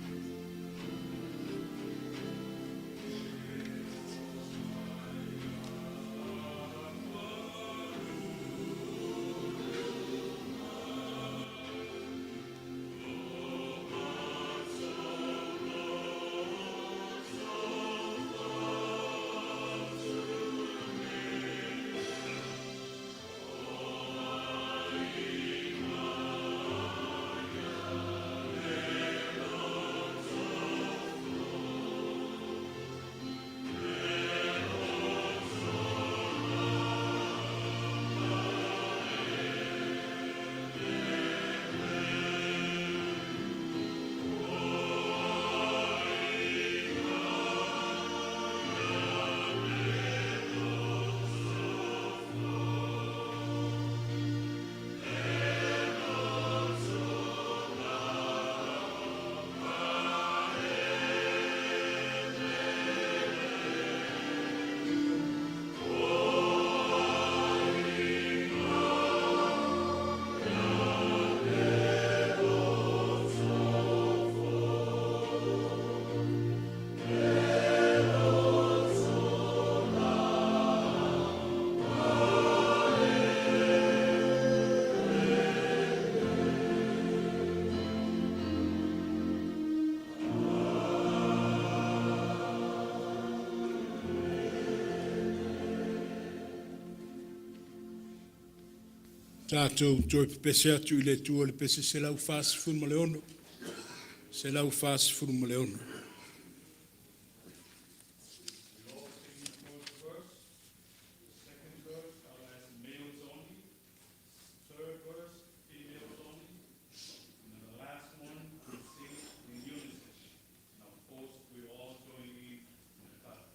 A: Tatou toe pepese atu i le Atua i le pese 146, 146.
J: Males only. Third verse, females only. And then the last one, we sing in unison. And of course, we all join in the clap.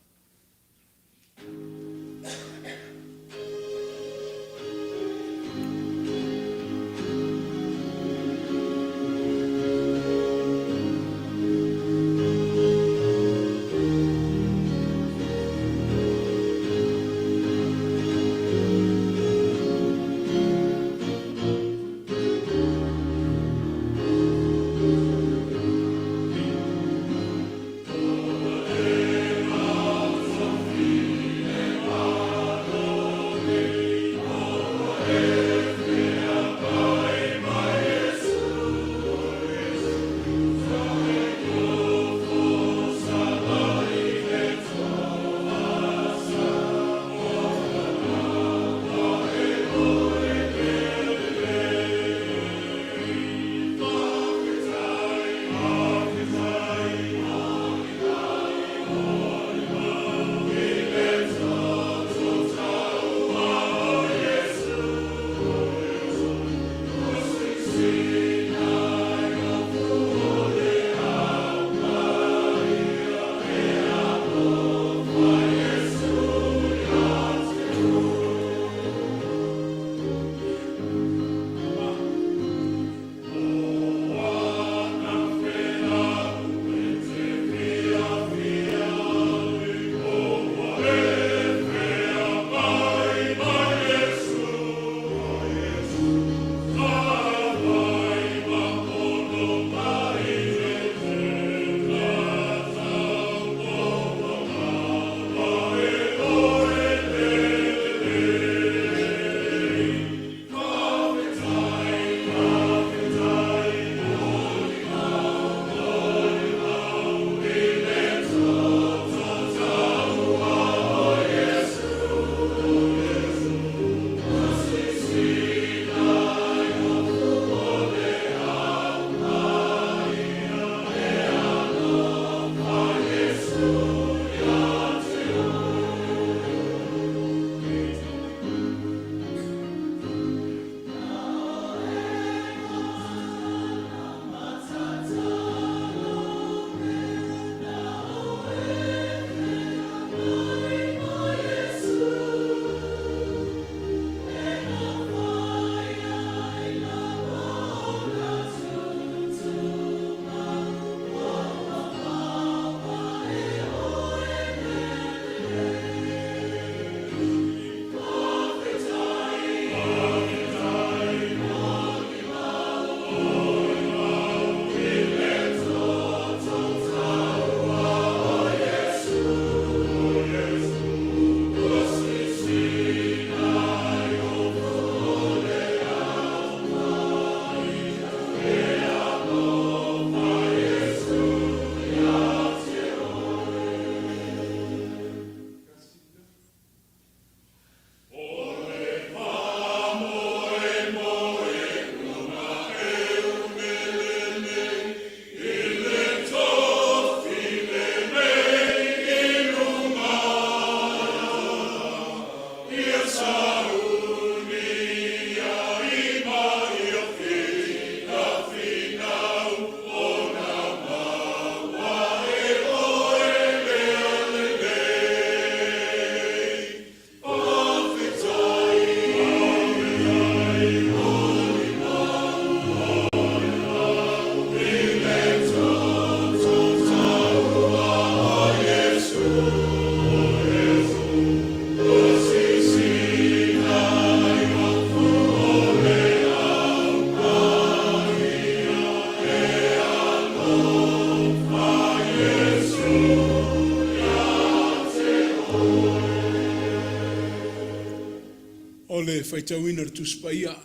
A: O le faitauina o le Tusi Paia,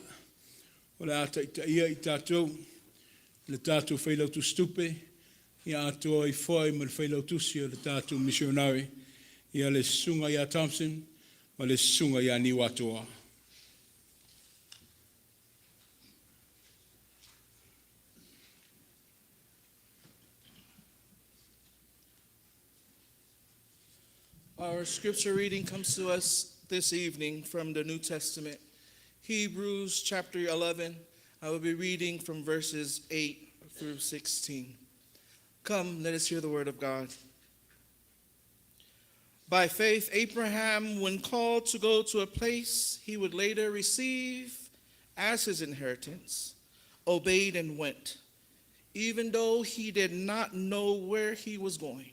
A: o le a taitaia i tatou, le tatou failautusi tupe, ia atoa ai foi ma le failautusi o le tatou missionary, ia le susuga ia Thompson ma le susuga ia Niuatoa.
B: Our scripture reading comes to us this evening from the New Testament, Hebrews chapter 11. I will be reading from verses 8 through 16. Come, let us hear the word of God. By faith, Abraham, when called to go to a place he would later receive as his inheritance, obeyed and went, even though he did not know where he was going.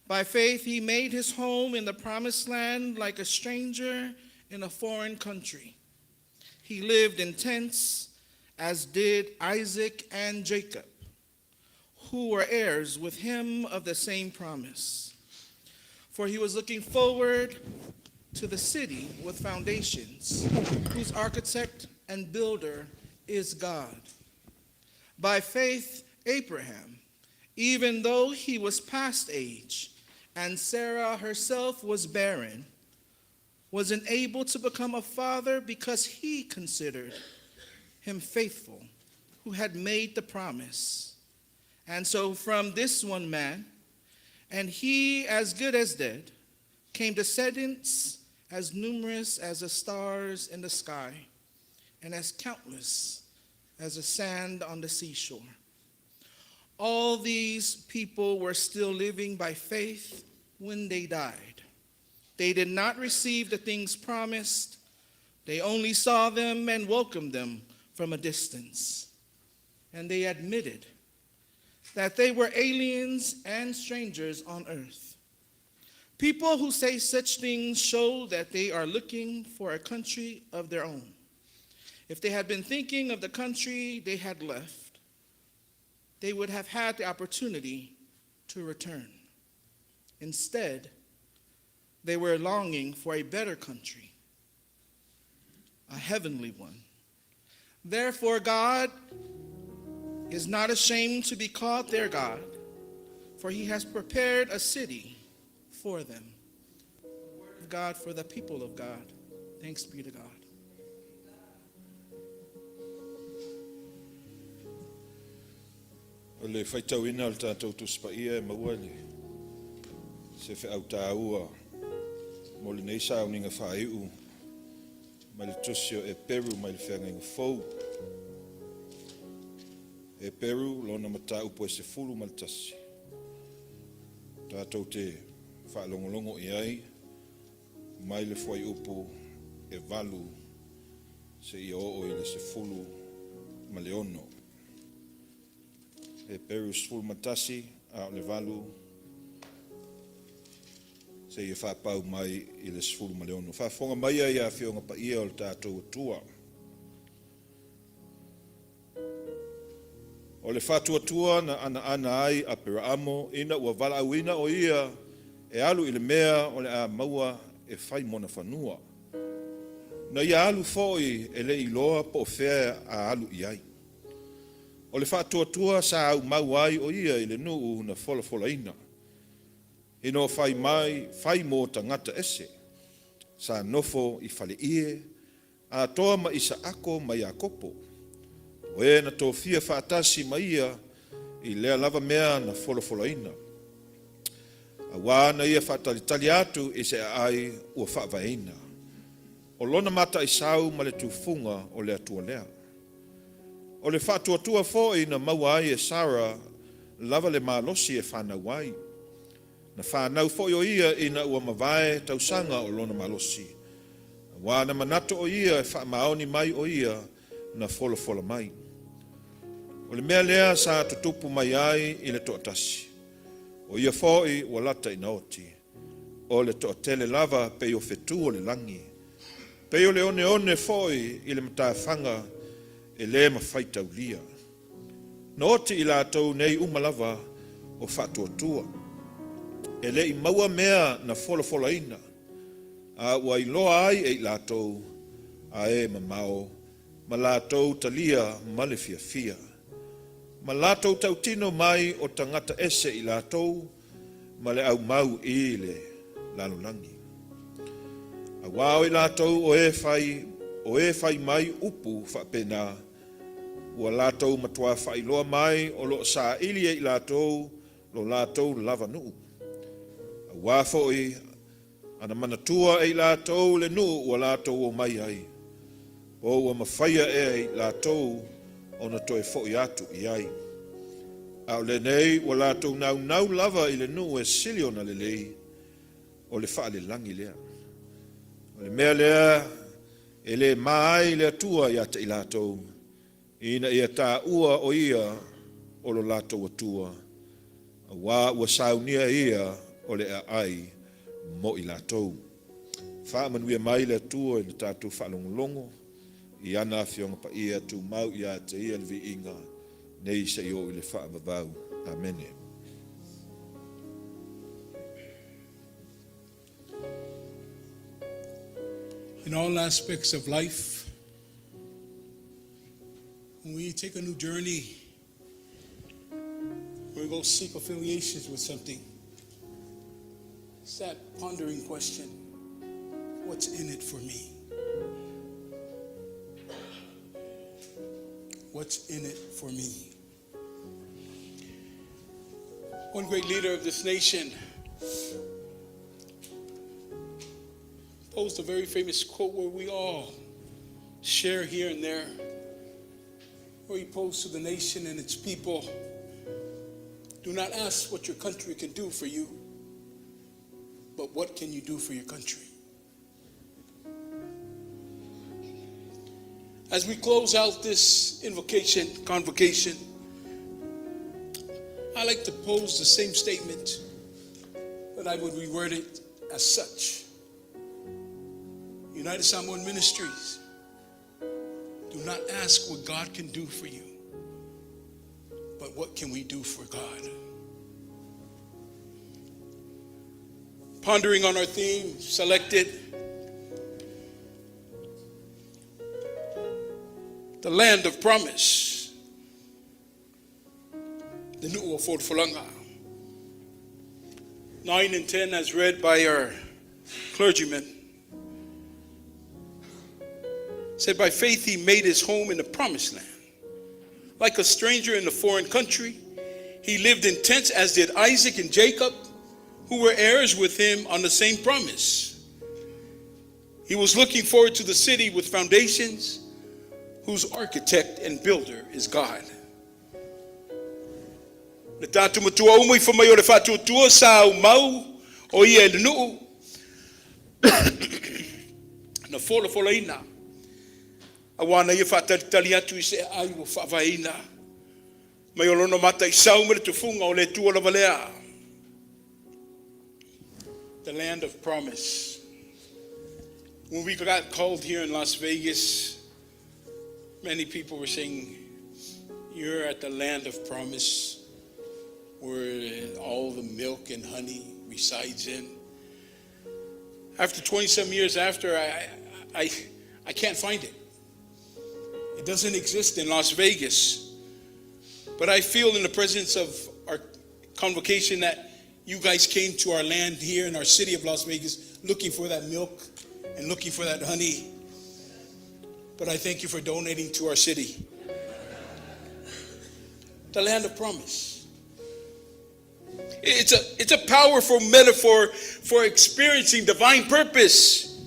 B: By faith, he made his home in the promised land like a stranger in a foreign country. He lived in tents, as did Isaac and Jacob, who were heirs with him of the same promise. For he was looking forward to the city with foundations, whose architect and builder is God. By faith, Abraham, even though he was past age, and Sarah herself was barren, was enabled to become a father because he considered him faithful who had made the promise. And so from this one man, and he as good as dead, came descendants as numerous as the stars in the sky and as countless as the sand on the seashore. All these people were still living by faith when they died. They did not receive the things promised, they only saw them and welcomed them from a distance. And they admitted that they were aliens and strangers on earth. People who say such things show that they are looking for a country of their own. If they had been thinking of the country they had left, they would have had the opportunity to return. Instead, they were longing for a better country, a heavenly one. Therefore, God is not ashamed to be called their God, for he has prepared a city for them. The word of God for the people of God. Thanks be to God.
I: O le faitauina o le tatou Tusi Paia e maua le se feau taua mo lenei sauniga faaiu mai le Tusi o Eperu mai le Feagaiga Fou. Eperu lona mataupu e 11. Tatou te faalogologo i ai mai le fuaiupu e 8 seia oo i le 16. Eperu 11 a o le 8 seia faapau mai i le 16. Faafofoga maia ia Afioga Paia o le tatou Atua. O le faatuatua na anaana ai Aperaamo ina ua valaauina o ia e alu i le mea o le a maua e fai mona fanua. Na ia alu foi e le iloa po o fea a alu i ai. O le faatuatua sa aumau ai o ia i le nuu na folafolaina. Ina o fai mai, fai mo tagata ese. Sa nofo i faleie, atoa ma Isaako ma Iakopo. O e na tofia faatasi ma ia i lea lava mea na folafolaina. Auā na ia faatalitali atu i se aai ua faavaeina. O lona mataisau ma le tufuga o le Atua lea. O le faatuatua foi na maua ai e Sara lava le malosi e fanau ai. Na fanau foi o ia ina ua mavae tausaga o lona malosi. Auā na manatu o ia e faamaoni mai o ia na folafola mai. O le mea lea sa tutupu mai ai i le toatasi. O ia foi ua lata ina oti. O le toatele lava pei o fetu o le lagi. Pei o le oneone foi i le matafaga e le mafai taulia. Na oti i latou nei uma lava o faatuatua. E le i maua mea na folafolaina, a ua iloa ai e i latou a e mamao ma latou talia ma le fiafia. Ma latou tautino mai o tagata ese i latou ma le aumau i le lalolagi. Auā o i latou o e fai, o e fai mai upu faapena, ua latou matuā faailoa mai o lo o saili e i latou lo latou lava nuu. Auā foi ana manatua e i latou le nuu ua latou omai ai, po ua mafaia ea e i latou ona toe foi atu i ai. A o lenei ua latou naunau lava i le nuu e sili ona lelei, o le faalelagi lea. O le mea lea e le ma ai le Atua ia te i latou, ina ia taua o ia o lo latou Atua, auā ua saunia e ia o le aai mo i latou. Faamanuia mai le Atua i le tatou faalogologo i ana Afioga Paia, tumau ia te ia le viiga nei seia oo i le faavavau. Amene.
A: In all aspects of life, when we take a new journey, we go seek affiliations with something. It's that pondering question, what's in it for me? What's in it for me? One great leader of this nation posed a very famous quote where we all share here and there, where he posed to the nation and its people, do not ask what your country can do for you, but what can you do for your country? As we close out this invocation, convocation, I like to pose the same statement, but I would reword it as such. United Samoan Ministries, do not ask what God can do for you, but what can we do for God? Pondering on our theme selected, the land of promise, the Nu'u o Folafolaga. 9 and 10 as read by our clergyman, said, by faith he made his home in the promised land. Like a stranger in a foreign country, he lived in tents, as did Isaac and Jacob, who were heirs with him on the same promise. He was looking forward to the city with foundations, whose architect and builder is God. Le tatou matua uma i fai mai o le faatuatua sa aumau o ia i le nuu na folafolaina auā na ia faatalitali atu i se aai ua faavaeina mai o lona mataisau ma le tufuga o le Atua lava lea. The land of promise. When we got called here in Las Vegas, many people were saying, you're at the land of promise where all the milk and honey resides in. After 20-some years after, I can't find it. It doesn't exist in Las Vegas. But I feel in the presence of our convocation that you guys came to our land here in our city of Las Vegas looking for that milk and looking for that honey. But I thank you for donating to our city. The land of promise. It's a powerful metaphor for experiencing divine purpose.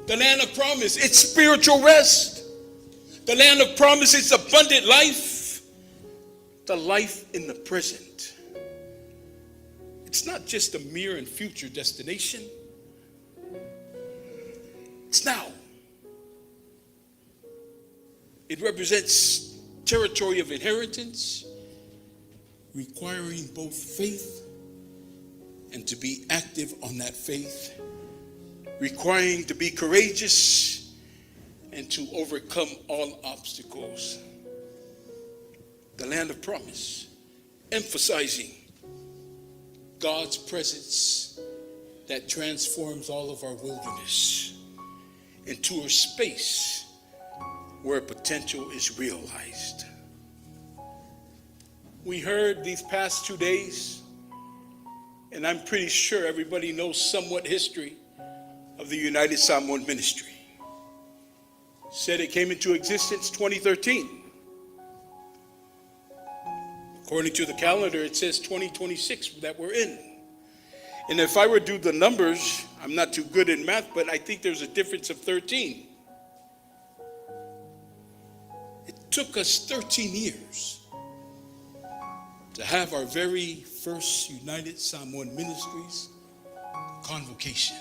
A: The land of promise, it's spiritual rest. The land of promise is abundant life. The life in the present. It's not just a mere and future destination. It's now. It represents territory of inheritance, requiring both faith and to be active on that faith, requiring to be courageous and to overcome all obstacles. the land of promise, emphasizing God's presence that transforms all of our wilderness into a space where potential is realized. We heard these past 2 days, and I'm pretty sure everybody knows somewhat history of the United Samoan Ministry. Said it came into existence 2013. According to the calendar, it says 2026 that we're in. And if I were to do the numbers, I'm not too good in math, but I think there's a difference of 13. It took us 13 years to have our very first United Samoan Ministries convocation.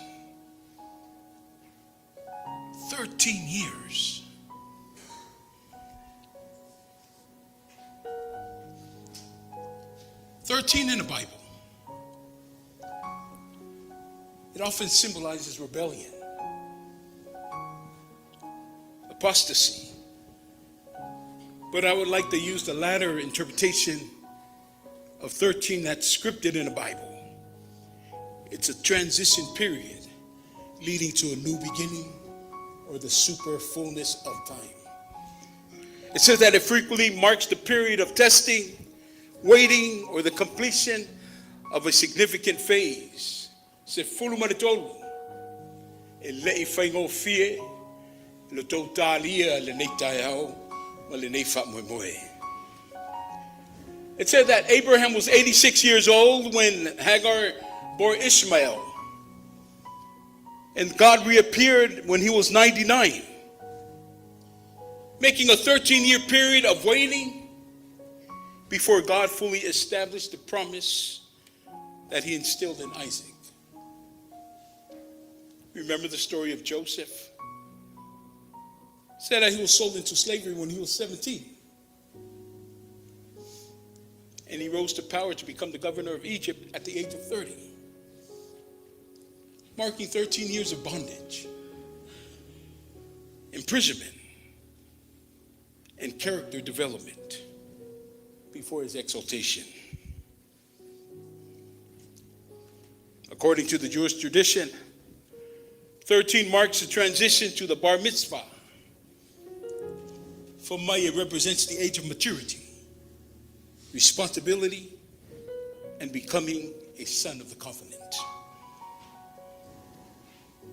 A: 13 years. 13 in the Bible. It often symbolizes rebellion, apostasy. But I would like to use the latter interpretation of 13 that's scripted in the Bible. It's a transition period leading to a new beginning or the super fullness of time. It says that it frequently marks the period of testing, waiting, or the completion of a significant phase. Se fulu ma le tolu, e le i whaingofie, lo tau tālia lenei taeao, ma lenei faamoemoe. It said that Abraham was 86 years old when Hagar bore Ishmael. And God reappeared when he was 99, making a 13 year period of waiting before God fully established the promise that he instilled in Isaac. Remember the story of Joseph? Said that he was sold into slavery when he was 17. And he rose to power to become the governor of Egypt at the age of 30, marking 13 years of bondage, imprisonment, and character development before his exaltation. According to the Jewish tradition, 13 marks the transition to the bar mitzvah. For Maya, it represents the age of maturity, responsibility, and becoming a son of the covenant.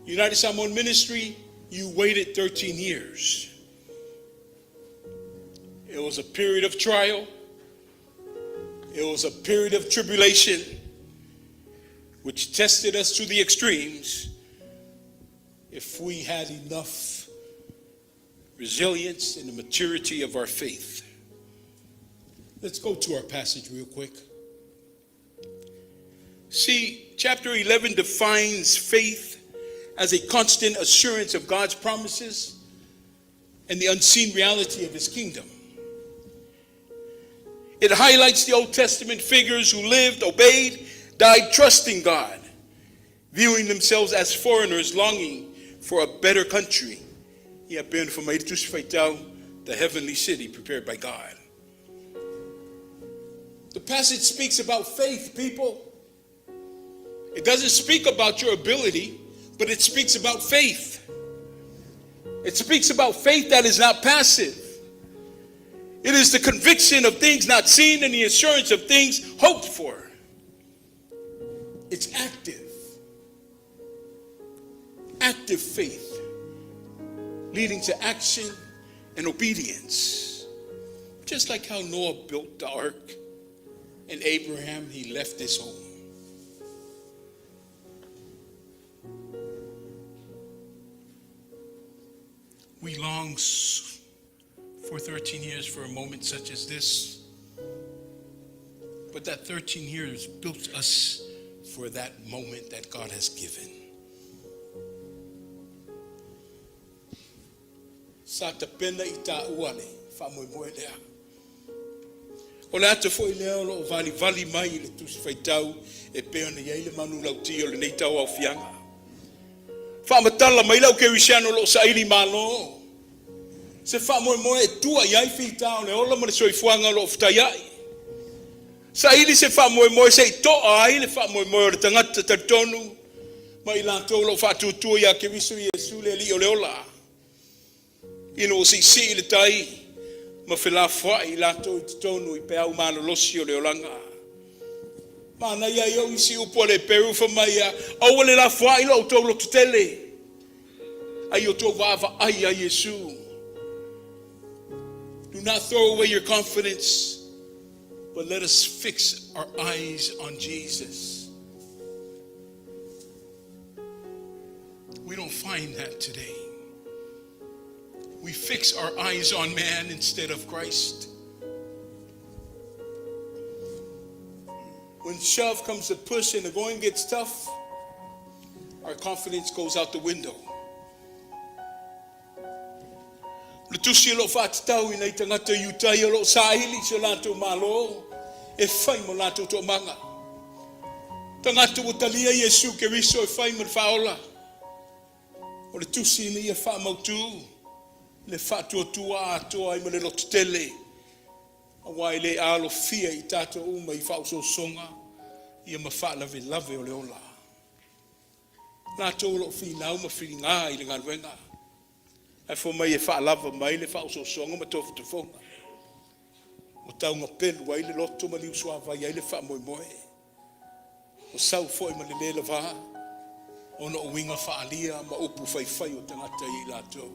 A: United Samoan Ministry, you waited 13 years. It was a period of trial. It was a period of tribulation, which tested us to the extremes if we had enough resilience and the maturity of our faith. Let's go to our passage real quick. See, chapter 11 defines faith as a constant assurance of God's promises and the unseen reality of his kingdom. It highlights the Old Testament figures who lived, obeyed, died trusting God, viewing themselves as foreigners longing for a better country. The heavenly city prepared by God. The passage speaks about faith, people. It doesn't speak about your ability, but it speaks about faith. It speaks about faith that is not passive. It is the conviction of things not seen and the assurance of things hoped for. It's active. Active faith leading to action and obedience. Just like how Noah built the ark and Abraham, he left his home. We long for 13 years for a moment such as this. But that 13 years built us for that moment that God has given. Sa tapena i tā uale, wha lea. O le ata foi lea o loo valivali mai i le tusi faitau e pei ona i ai le manulauti o lenei tauaofiaga. Faamatala mai lau kerisiano o loo saili malo. Se faamoemoe e tua i ai fita o le ola ma le soifuaga o loo fetaiai. Saili se faamoemoe seʻi toa ai le faamoemoe o le tagata talitonu ma i latou o loo faatuatua iā Keriso Iesu le Alii o le ola. Ina ua siisii le tai ma felafoai i latou i totonu i peau malolosi o le olaga. Manaia ai o isi upu a le Eperu fai mai ia, aua le lafoai lo outou lototele, a ia outou vaavaai ia Iesu. Do not throw away your confidence, but let us fix our eyes on Jesus. We don't find that today. We fix our eyes on man instead of Christ. When shove comes to push and the going gets tough, our confidence goes out the window. Le tusi o loo faatatau i nai tagata Iutaia o loo saili si o latou Malo e fai mo latou toomaga. Tagata ua talia Iesu Keriso e fai ma le faaola. O le tusi ina ia faamautu le faatuatua atoa ai ma le lototele auā e le alofia i tatou uma i faaosoosoga ia ma faalavelave o le ola. Latou o loo finau ma filiga i le galuega ae fai mai e faalava mai le faaosoosoga ma tofotofoga ua taugapelu ai le loto ma liusuavai ai le faamoemoe ua sau foi ma le lē lavā ona o uiga faaalia ma upu faifai o tagata i latou.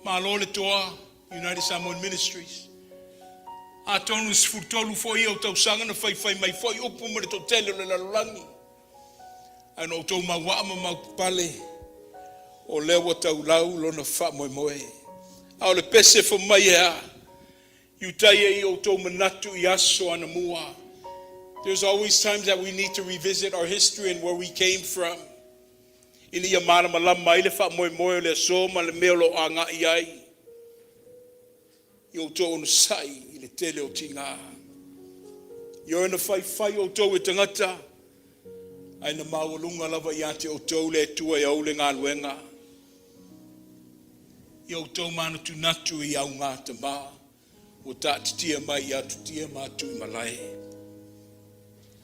A: Malo le toa United Samoan Ministries. Atonu 13 foi ia o tausaga na faifai mai foi upu ma le toatele o le lalolagi. Ae na outou mauaa ma maupapale, o lea ua taulau lona faamoemoe. A o le pese fai mai e a? Iutaia i outou manatu i aso anamua. There's always times that we need to revisit our history and where we came from. Ina ia malamalama ai le faamoemoe o le aso ma le mea o lo o agai ai. I outou onosai i le tele o tigā. Ioe na faifai outou e tagata, ae na maualuga lava ia te outou le Atua e ou le galuega. Ia outou manatunatu i augatama ua taatitia mai i atutia ma atu i malae.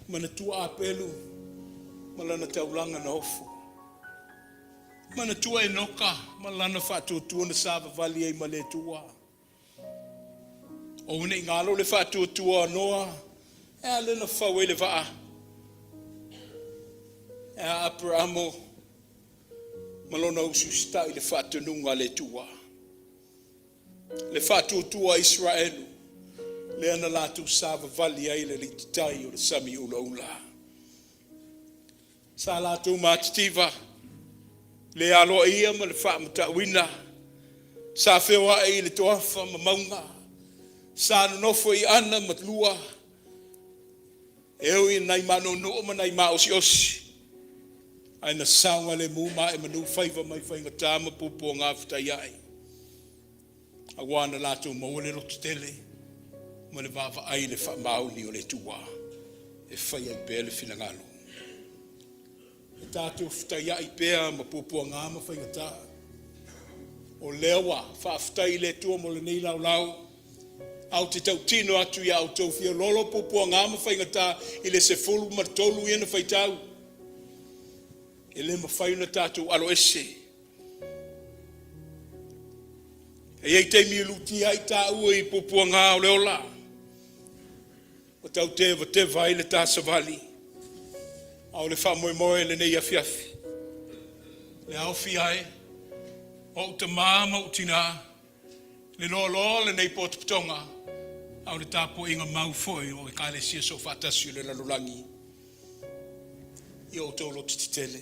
A: Manatua Apelu ma lana taulaga na ofo. Manatua Enoka ma lana faatuatua na savavali ai ma le Atua. O nei ngalo le faatuatua o Noa, e a le na fau ai le vaa. E a Aperamo ma lona usiusitai i le faatonuga a le Atua. Le faatuatua a Israelu, lea na latou savavali ai le alititai o le sami ulaula. Sa latou matitiva, le aloaia ma le faamatauina, sa feoai i le toafa ma mauga, sa nonofo i ana ma lua, e ui i nai manuunuu ma nai maosiosi, ae na saogalemu ma ae manu faiva mai faigata ma puapuaga fetaiai. Auā na latou maua le lototele ma le vaavaai i le faamaoni o le Atua e fai ai pea le finagalo. E tatou fetaiai pea ma puapuaga ma faigata. O lea ua faafetai i le Atua mo lenei laolao, a ou te tautino atu ia outou fiololo puapuaga ma faigata i le 13 ia na faitau. E le mafai ona tatou aloese. E i ai taimi e lutia ai tāua i puapuaga o le ola. Ua tau tevateva ai le ta savali. A o le faamoemoe lenei afiafi. Le aofi ai, o ou tamā ma ou tinā, le loaloa lenei potopotoga, a o le tapuaiga mau foi o Ekalesia Soofaatasi o le lalolagi. Ia outou lototetele.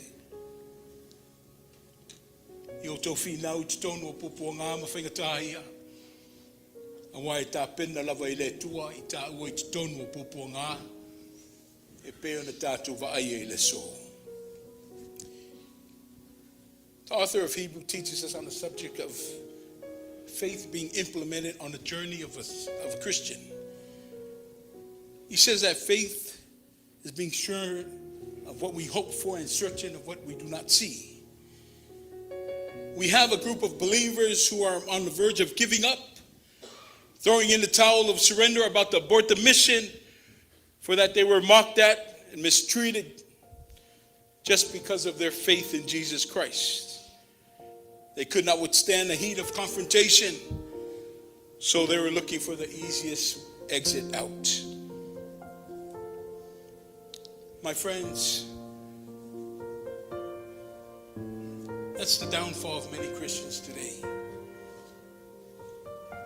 A: Ia outou finau i totonu o puapuaga ma faigata ia. Auā e tapena lava e le Atua i tāua i totonu o puapuaga e pei ona tatou vaaia i le aso. The author of Hebrew teaches us on the subject of faith being implemented on the journey of a Christian. He says that faith is being sure of what we hope for and certain of what we do not see. We have a group of believers who are on the verge of giving up, throwing in the towel of surrender, about to abort the mission, for that they were mocked at and mistreated just because of their faith in Jesus Christ. They could not withstand the heat of confrontation, so they were looking for the easiest exit out. My friends, that's the downfall of many Christians today.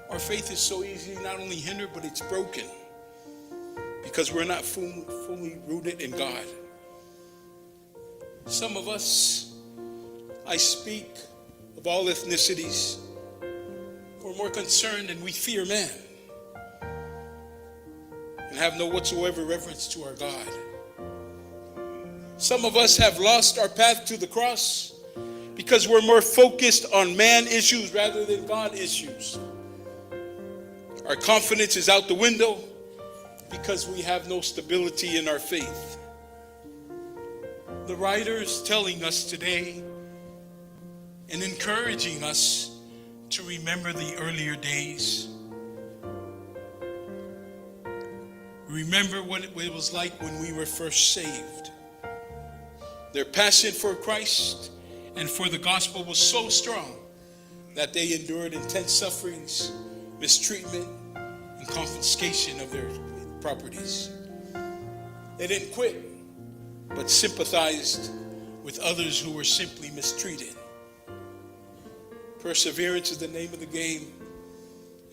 A: Our faith is so easily not only hindered, but it's broken because we're not fully rooted in God. Some of us, I speak of all ethnicities, we're more concerned and we fear man and have no whatsoever reverence to our God. Some of us have lost our path to the cross because we're more focused on man issues rather than God issues. Our confidence is out the window because we have no stability in our faith. The writer is telling us today and encouraging us to remember the earlier days. Remember what it was like when we were first saved. Their passion for Christ and for the gospel was so strong that they endured intense sufferings, mistreatment, and confiscation of their properties. They didn't quit, but sympathized with others who were simply mistreated. Perseverance is the name of the game,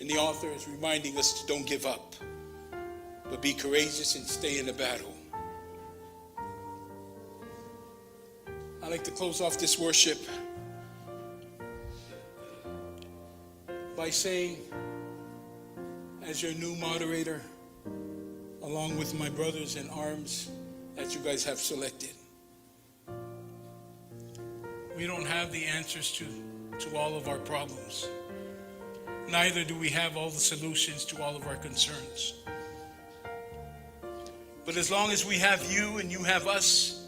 A: and the author is reminding us to don't give up, but be courageous and stay in the battle. I'd like to close off this worship by saying, as your new moderator, along with my brothers in arms that you guys have selected, we don't have the answers to all of our problems. Neither do we have all the solutions to all of our concerns. But as long as we have you and you have us,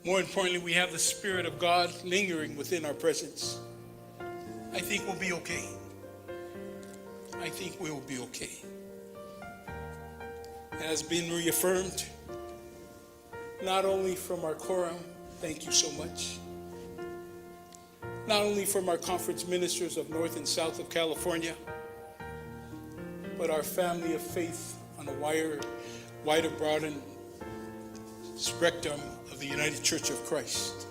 A: more importantly, we have the Spirit of God lingering within our presence, I think we'll be okay. I think we will be okay. It has been reaffirmed, not only from our quorum, thank you so much, not only from our conference ministers of North and South of California, but our family of faith on a wider, broadened spectrum of the United Church of Christ.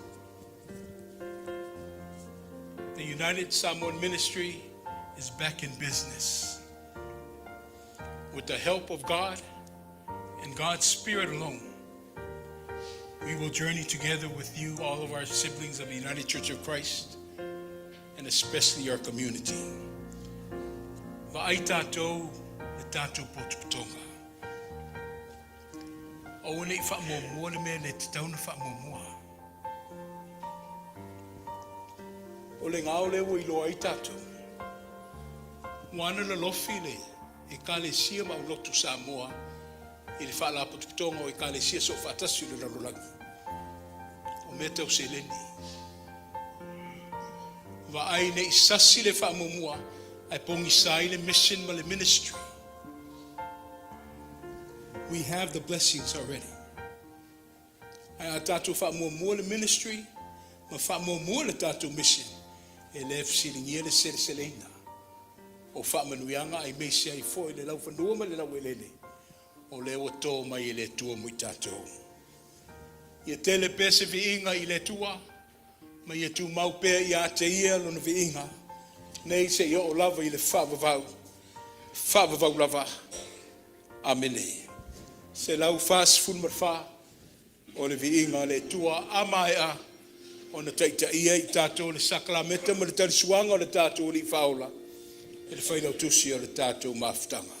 A: The United Samoan Ministry is back in business. With the help of God and God's Spirit alone, we will journey together with you, all of our siblings of the United Church of Christ, and especially our community. Va'ai tātou le tātou potopotonga. O nei wha mua le mea le te tauna wha mua. O le ngao le ua iloa ai tātou. Ua ana la lofi le e ka le sia ma o lotu Samoa i le whaalapotopotoga o ekalesia soofaatasi o le lalolagi. O mea tau seleni. Vaai nei sasi le faamuamua ae pogisa ai le mission ma le ministry. We have the blessings already. Ae a tatou faamuamua le ministry ma faamuamua le tatou mission e le fesiligia le seleseleina o faamanuiaga aemaise ai foi le laufanua ma le lauelele o lea ua to mai e le Atua mo i tatou. Ia tele pea se viiga i le Atua ma ia tumau pea ia te ia lona viiga nei seia oo lava i le faavavau faavavau lava. Amene. 144 o le viiga a le Atua a maea ona taitaia i tatou le sakalameta ma le talisuaga o le tatou Alii Faaola e le failautusi o le tatou mafutaga.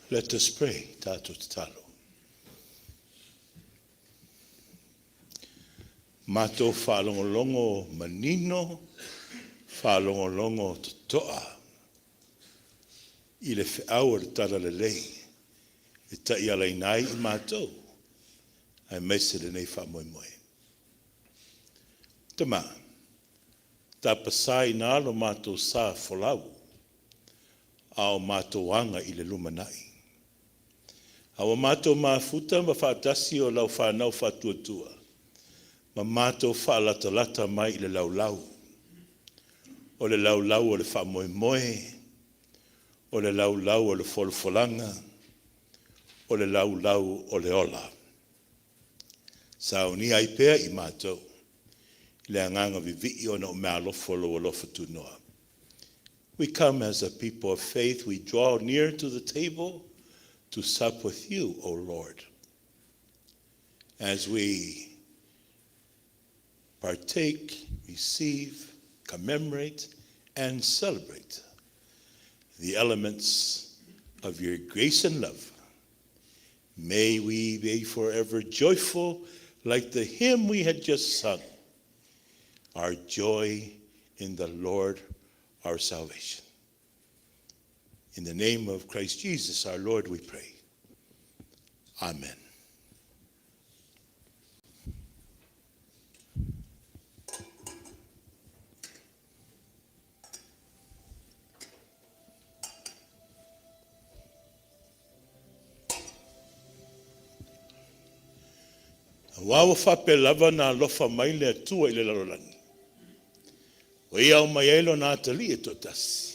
C: Let us pray, tatou tatalo. Matou faalogologo manino, faalogologo totoa i le feau o le Talalelei e taialaina ai i matou, aemaise lenei faamoemoe. Tama, tapasā ina lo matou sa folau, a o matou aga i le lumanai. A ua matou mafuta ma faatasi o lau whanau faatuatua, ma matou faalatalata mai i le laulau. O le laulau o le faamoemoe, o le laulau o le folafolaga, o le laulau o le ola. Saunia ai pea i matou, le agaga vivii ona o meaalofa o lou alofa tunoa. We come as a people of faith, we draw near to the table to sup with you, O Lord. As we partake, receive, commemorate, and celebrate the elements of your grace and love, may we be forever joyful like the hymn we had just sung, our joy in the Lord our salvation. In the name of Christ Jesus, our Lord, we pray. Amen. Auā ua faapea lava ona alofa mai le Atua i le lalolagi, ua ia aumai ai lona Atalii e toatasi,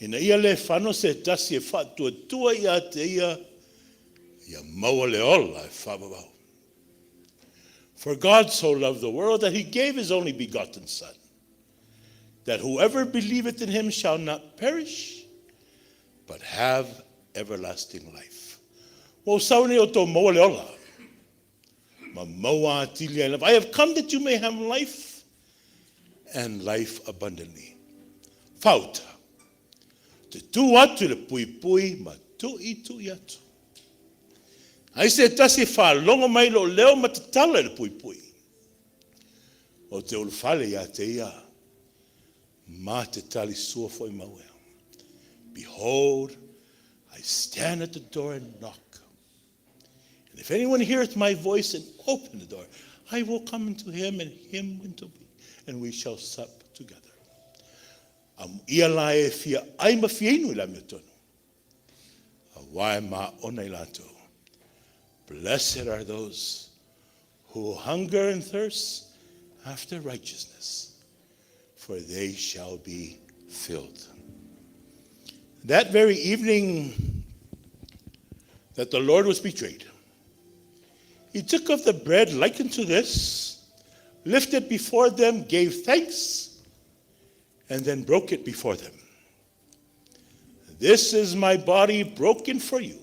C: ina ia le fano se tasi e faatuatua ia te ia, ia maua le ola e faavavau. For God so loved the world that he gave his only begotten Son, that whoever believeth in him shall not perish, but have everlasting life. Ua ou sau ina ia outou maua le ola, ma maua atili ai lava. I have come that you may have life and life abundantly. Fauta. Te tū atu i le puipui ma tuitui atu. Ai se tasi e faalogo mai lou leo ma tatala i le puipui. Ou te ulufale ia te ia, ma te tali sua foi mau ea. Behold, I stand at the door and knock. And if anyone heareth my voice and open the door, I will come unto him and him unto me, and we shall sup together. Am ia la e fia ai ma fia inu i le amiotonu. Auā e māona i latou. Blessed are those who hunger and thirst after righteousness, for they shall be filled. That very evening that the Lord was betrayed, he took of the bread like unto this, lifted before them, gave thanks, and then broke it before them. This is my body broken for you.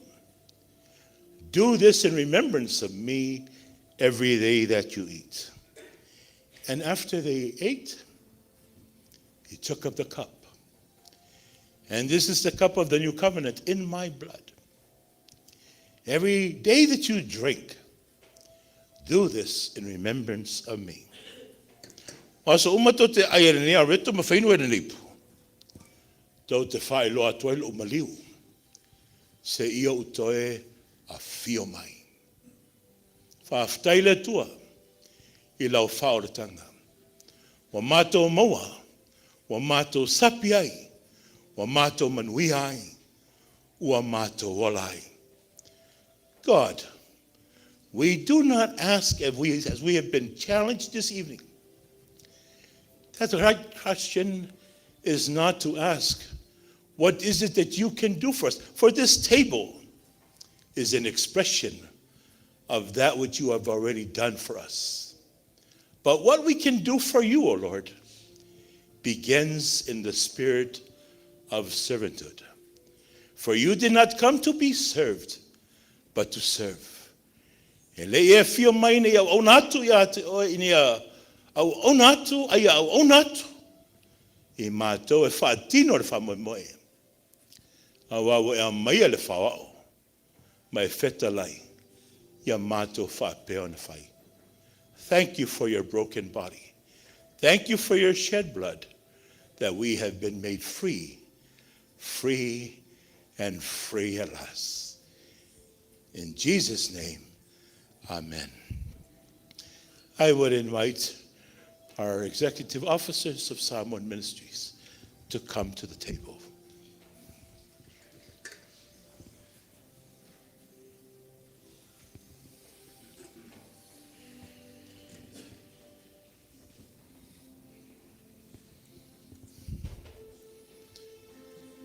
C: Do this in remembrance of me every day that you eat. And after they ate, he took up the cup. And this is the cup of the new covenant in my blood. Every day that you drink, do this in remembrance of me. O aso uma tou te ai e lenei areto ma fainu e lenei ipu, tou te faailoa atu ai lou maliu, seia ou toe afio mai. Faafetai le Atua i lau faaolataga. Ua matou maua, ua matou sapi ai, ua matou manuia ai, ua matou ola ai. God, we do not ask, as we have been challenged this evening, that the right question is not to ask, what is it that you can do for us? For this table is an expression of that which you have already done for us. But what we can do for you, O Lord, begins in the spirit of servanthood. For you did not come to be served, but to serve. E le i e afio mai ina ia auauna atu ia te oe, ina ia auauna atu, a ia auauna atu i matou e faatino le faamoemoe. Auā ua e aumaia le faoao ma e fetalai ia matou faapea ona fai. Thank you for your broken body. Thank you for your shed blood that we have been made free, free and free at last. In Jesus' name, amen. I would invite our executive officers of Samoan Ministries to come to the table.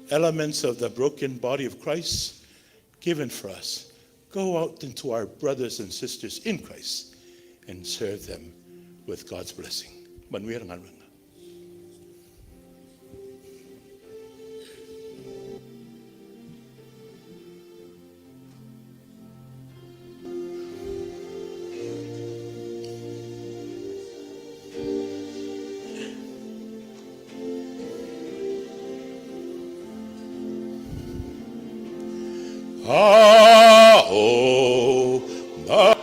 C: Elements of the broken body of Christ given for us, go out into our brothers and sisters in Christ and serve them with God's blessing. Manuia le galuega. Ah, oh, ma-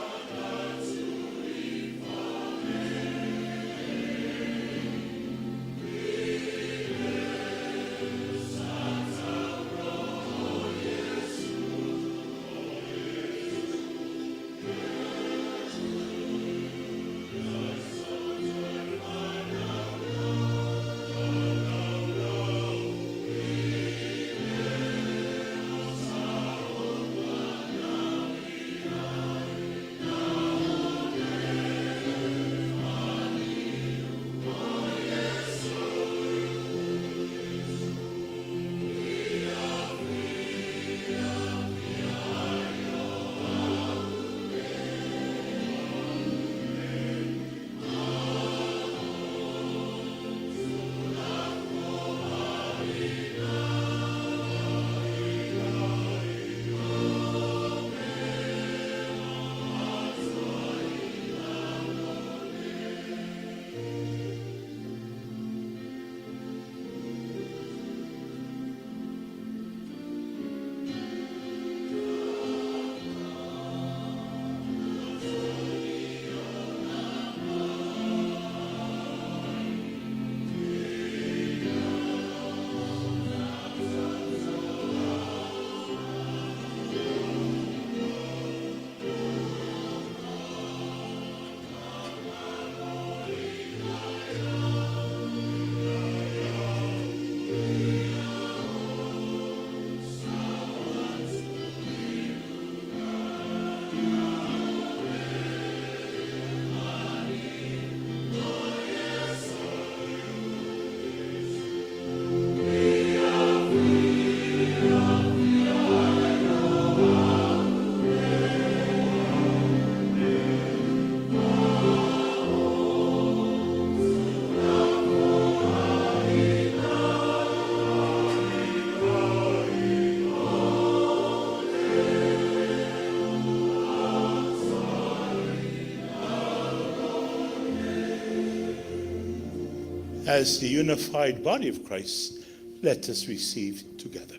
C: As the unified body of Christ, let us receive together.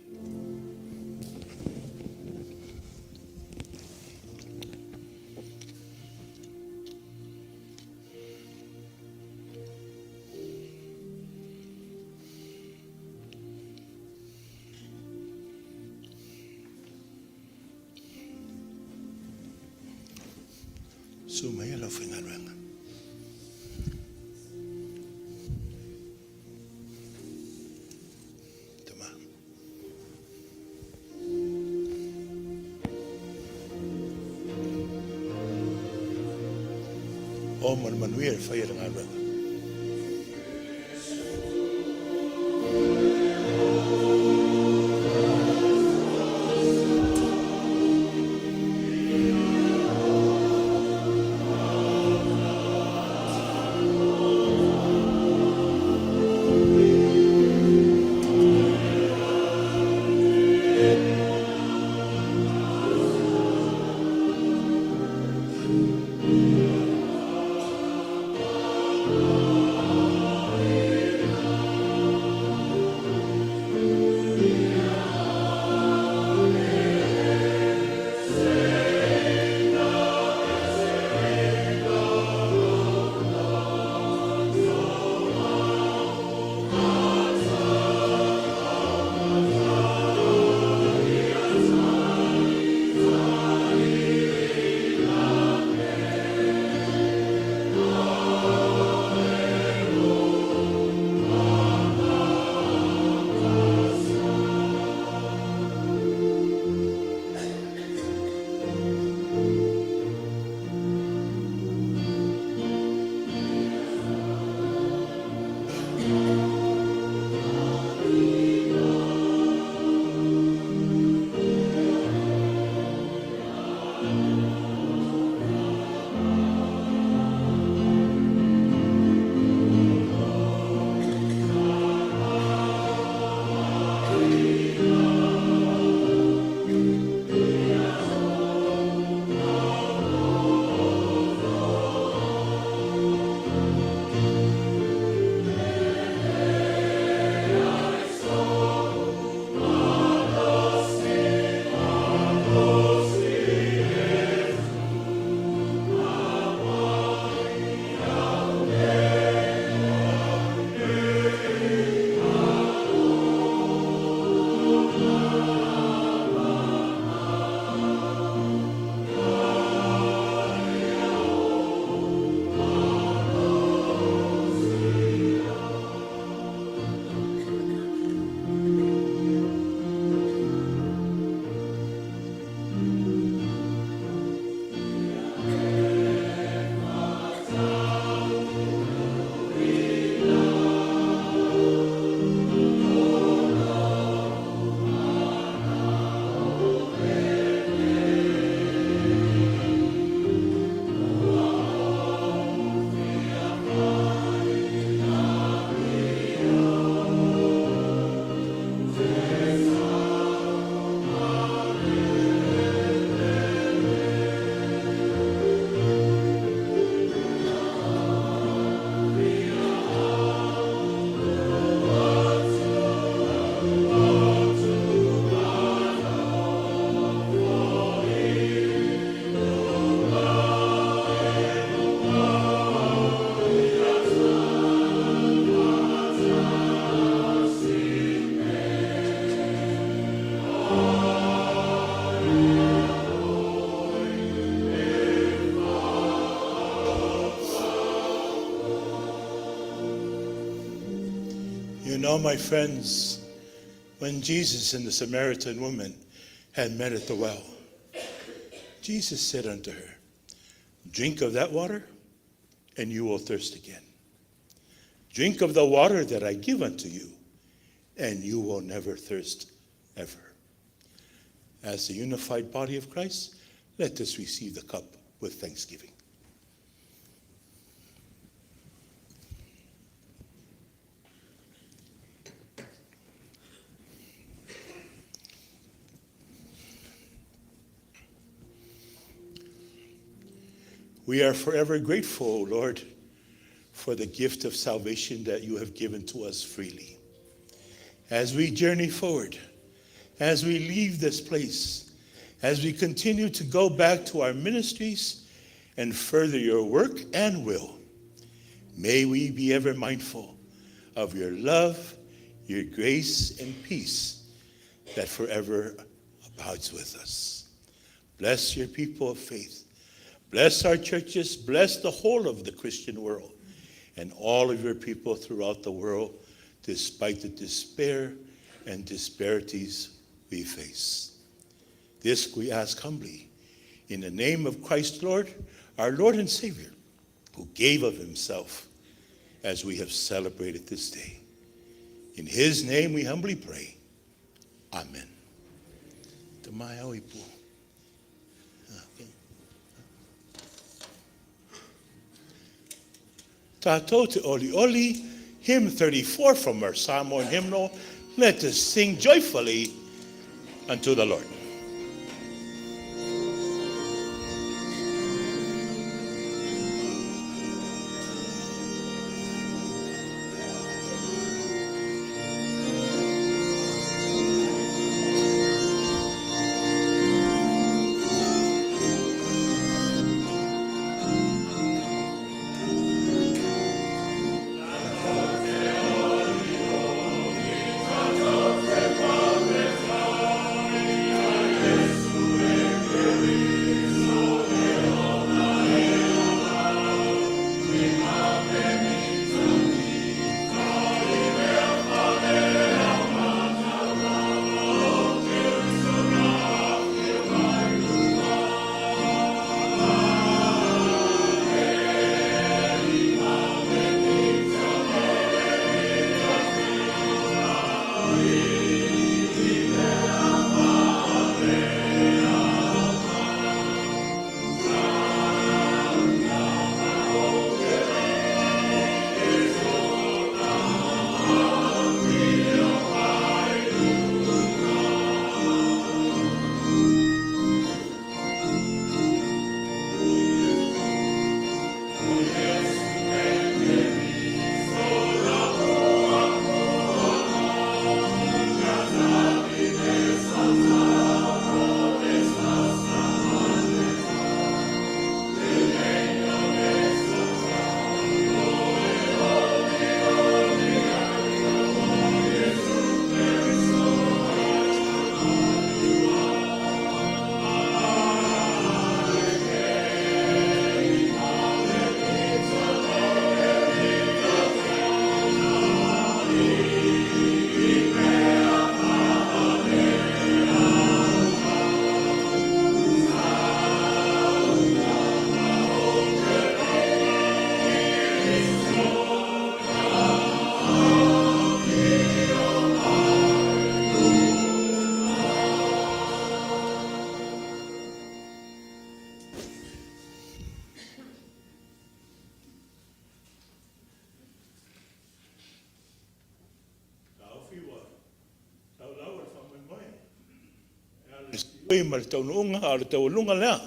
C: Susu maia le aufaigaluega. Tama. O ma le manuia e fai e le galuega. You know, my friends, when Jesus and the Samaritan woman had met at the well, Jesus said unto her, Drink of that water, and you will thirst again. Drink of the water that I give unto you, and you will never thirst ever. As the unified body of Christ, let us receive the cup with thanksgiving. We are forever grateful, O Lord, for the gift of salvation that you have given to us freely. As we journey forward, as we leave this place, as we continue to go back to our ministries and further your work and will, may we be ever mindful of your love, your grace, and peace that forever abides with us. Bless your people of faith. Bless our churches. Bless the whole of the Christian world and all of your people throughout the world, despite the despair and disparities we face. This we ask humbly in the name of Christ, Lord, our Lord and Savior, who gave of himself as we have celebrated this day. In his name we humbly pray. Amen. Tato te oli oli, hymn 34 from our Samoan hymnal. Let us sing joyfully unto the Lord. Ui ma le taunuuga a o le taualuga lea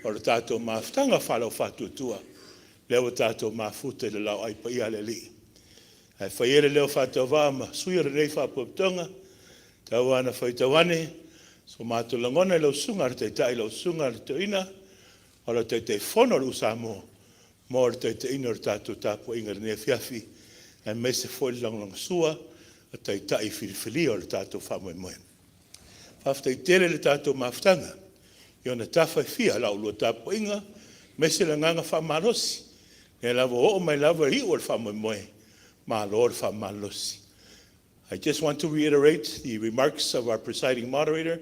C: o le tatou mafutaga faalaufatuatua lea ua tatou mafuta i le laoai paia a le Alii. Ae fai ai le leo faatauvaa ma sui o lenei faapotopotoga, tau lava ina faitau ane so matou lagona i lau susuga i le Taitai, lau susuga i le Toeaina, o le Taitaifono o le U Samoa mo le taitaiina o le tatou tapuaiga i lenei afiafi, aemaise foi le lagolagosua a Taitai filifilia o le tatou faamoemoe. Faafetai tele i le tatou mafutaga i ona tafa e fia i la oulua tapuaiga, aemaise le agaga faamalosi, lea lava ua oo mai lava i le iu o le faamoemoe, malo le faamalolosi. I just want to reiterate the remarks of our presiding moderator.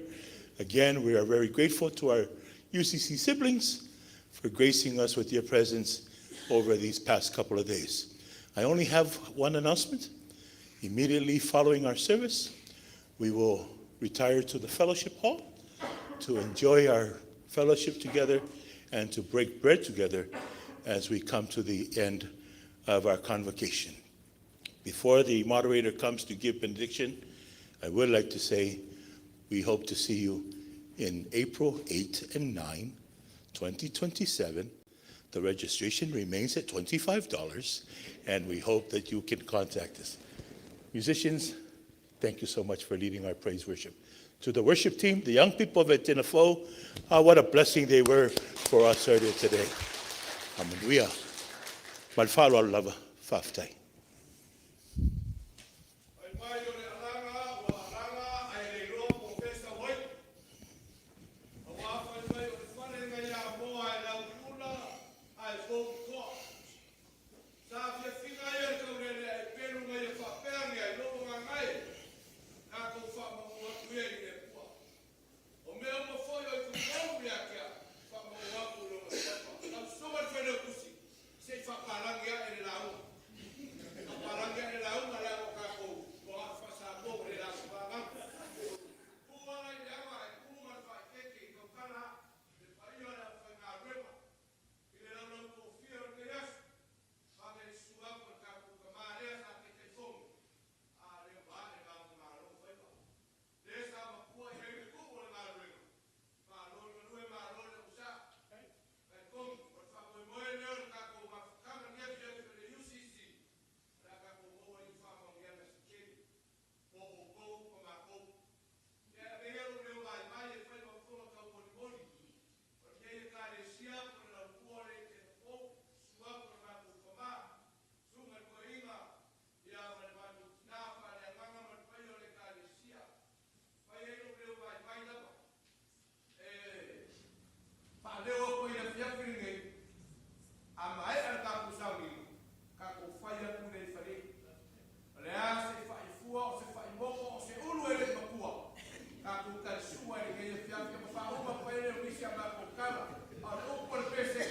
C: Again, we are very grateful to our UCC siblings for gracing us with your presence over these past couple of days. I only have one announcement. Immediately following our service, we will retire to the fellowship hall to enjoy our fellowship together and to break bread together as we come to the end of our convocation. Before the moderator comes to give benediction, I would like to say we hope to see you in April 8 and 9, 2027. The registration remains at $25, and we hope that you can contact us. Musicians, thank you so much for leading our praise worship. To the worship team, the young people of Vaitinafou, what a blessing they were for us earlier today. Hallelujah. Ma le faaaloalo lava, faafetai.
A: Fai mai o le alaga ua alaga ae le iloa po o fea e sau ai. Aua fai mai o le fale nai Amoa e lau i ula ae pou i toa. Sa fiafiga ia le taulelea e pelu na ia faapea ane ai, Lou agaga e, tatou faamanuia atu ia i le Atua. O mea uma foi o i totonu ia te au, faamanuia atu i Lona Suafa. Lau Susuga i le Failautusi, se i faapalagi ae le lauga. Faapalagi ae le lauga leaga o tatou ua faa-Samoa ua le lauga vavagu. Tu ala i le aga e tu ma le faaeteete i tautala le paia o le aufaigaluega i le laulau tofia o lenei aso. Faagai susu atu le tatou tamā lea sa Taitaifono, a lea ua ae lagomalo faiva. Lea sa matua i ai le tuu o le galuega. Malo le galue, malo le onosai. Talitonu, o le faamoemoe lea o le tatou mafutaga i lenei afiafi o le UCC, o le a tatou maua i faamanuiaga se tele mo outou ma matou. Ia e avea ia lou leo vaivai e fai ma fofoga taumolimoli o lenei Ekalesia po o le lautua o le Itenafou, susu atu o le matou tama, susuga i le toeaina, ia ma le matou tina faaleagaga ma le paia o le Ekalesia. Fai ai lou leo vaivai lava e faaleo atu ai i le afiafi lenei, a maea le tatou sauniga, tatou fai atu lea i Fale'e. O le a se faifua, o se faimoto, o se ulu e le i matua, tatou talisua i lenei afiafi ma faauma atu ai lea o nisi a matou tala. A o le upu o le pese,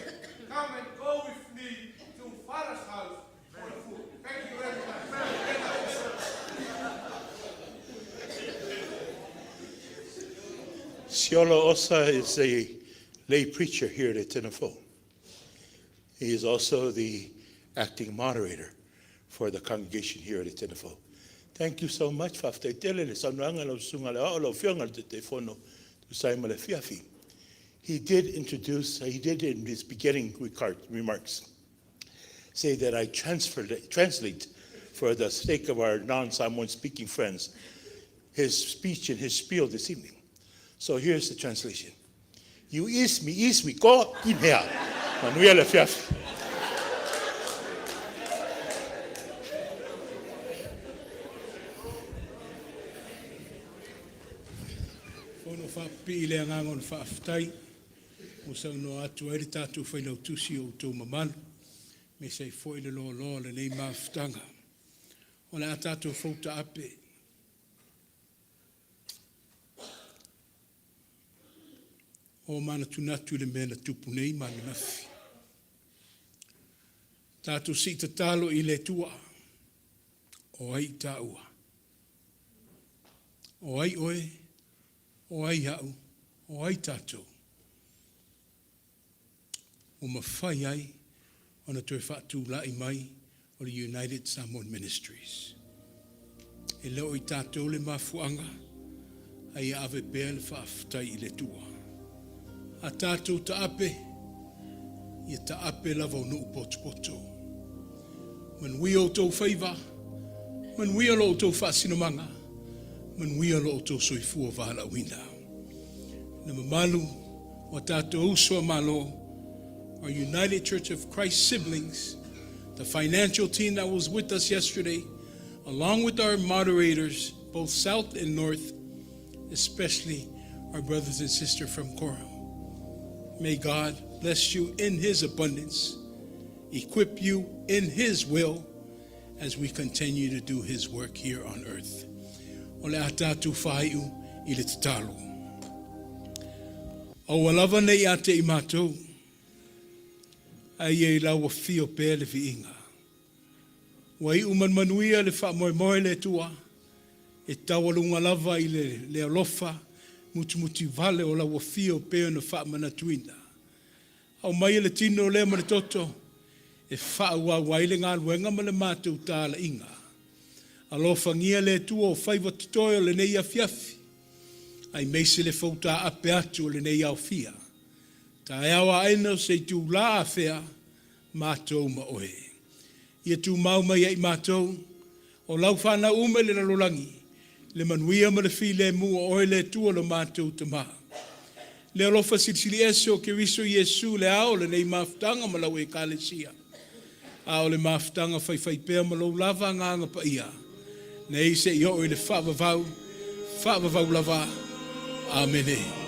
A: come and go with me to Father's house for the food. Thank you very much.
C: Siolo Osa is a lay preacher here at Tinafo. He is also the acting moderator for the congregation here at Tinafo. Thank you so much, Faafetai tele le saunoaga lau susuga le ao lau afioga i le Taitaifono tusa ai ma le afiafi. He did in his beginning remarks say that I translate for the sake of our non-Samoan speaking friends his speech and his spiel this evening. So here's the translation. You is me is we go in here. Manuia le afiafi.
A: Fono faapipii le agaga o le faafetai ua saunoa atu ai le tatou failautusi o outou mamalu aemaise ai foi le loaloa o lenei mafutaga. O le a tatou foutaape o manatunatu i le mea na tupu nei ma ananafi. Tatou sii tatalo i le Atua, o ai taua? O ai oe, o ai au, o ai tatou? Ua mafai ai ona toe faatulai mai o le United Samoan Ministries. E le o i tatou le mafuaaga, a ia ave pea le faafetai i le Atua. A tatou taape, ia taape lava o nuu potopoto. Manuia outou faiva, manuia lo outou faasinomaga, manuia lo outou soifua valaauina. Le mamalu o tatou uso a Malo, our United Church of Christ siblings, the financial team that was with us yesterday, along with our moderators, both South and North, especially our brothers and sisters from Quorum. May God bless you in His abundance, equip you in His will, as we continue to do His work here on earth. O le a tatou faaiu i le tatalo. Aua lava ne i ia te i matou, ae ia i lau afio pea le viiga. Ua iu ma le manuia le faamoemoe le Atua, e taualuga lava i le alofa mutimutivale o lau afio pei ona faamanatuina. Aumaia le tino lea ma le toto e faaauau ai le galuega ma le matou talaiga. Alofagia le Atua o faiva totoe o lenei afiafi, aemaise le foutaape atu o lenei aofia. Taeao aena o se itulā afea, matou ma oe. Ia tumau mai ia i matou, o lau fanau uma i le lalolagi, le manuia ma le filemu o oe le Atua lo matou Tamā. Le alofa silisili ese o Keriso Iesu le ao o lenei mafutaga ma lau ekalesia, a o le mafutaga faifaipea ma lou lava Agaga Paia, nei seia oo i le faavavau, faavavau lava. Amene.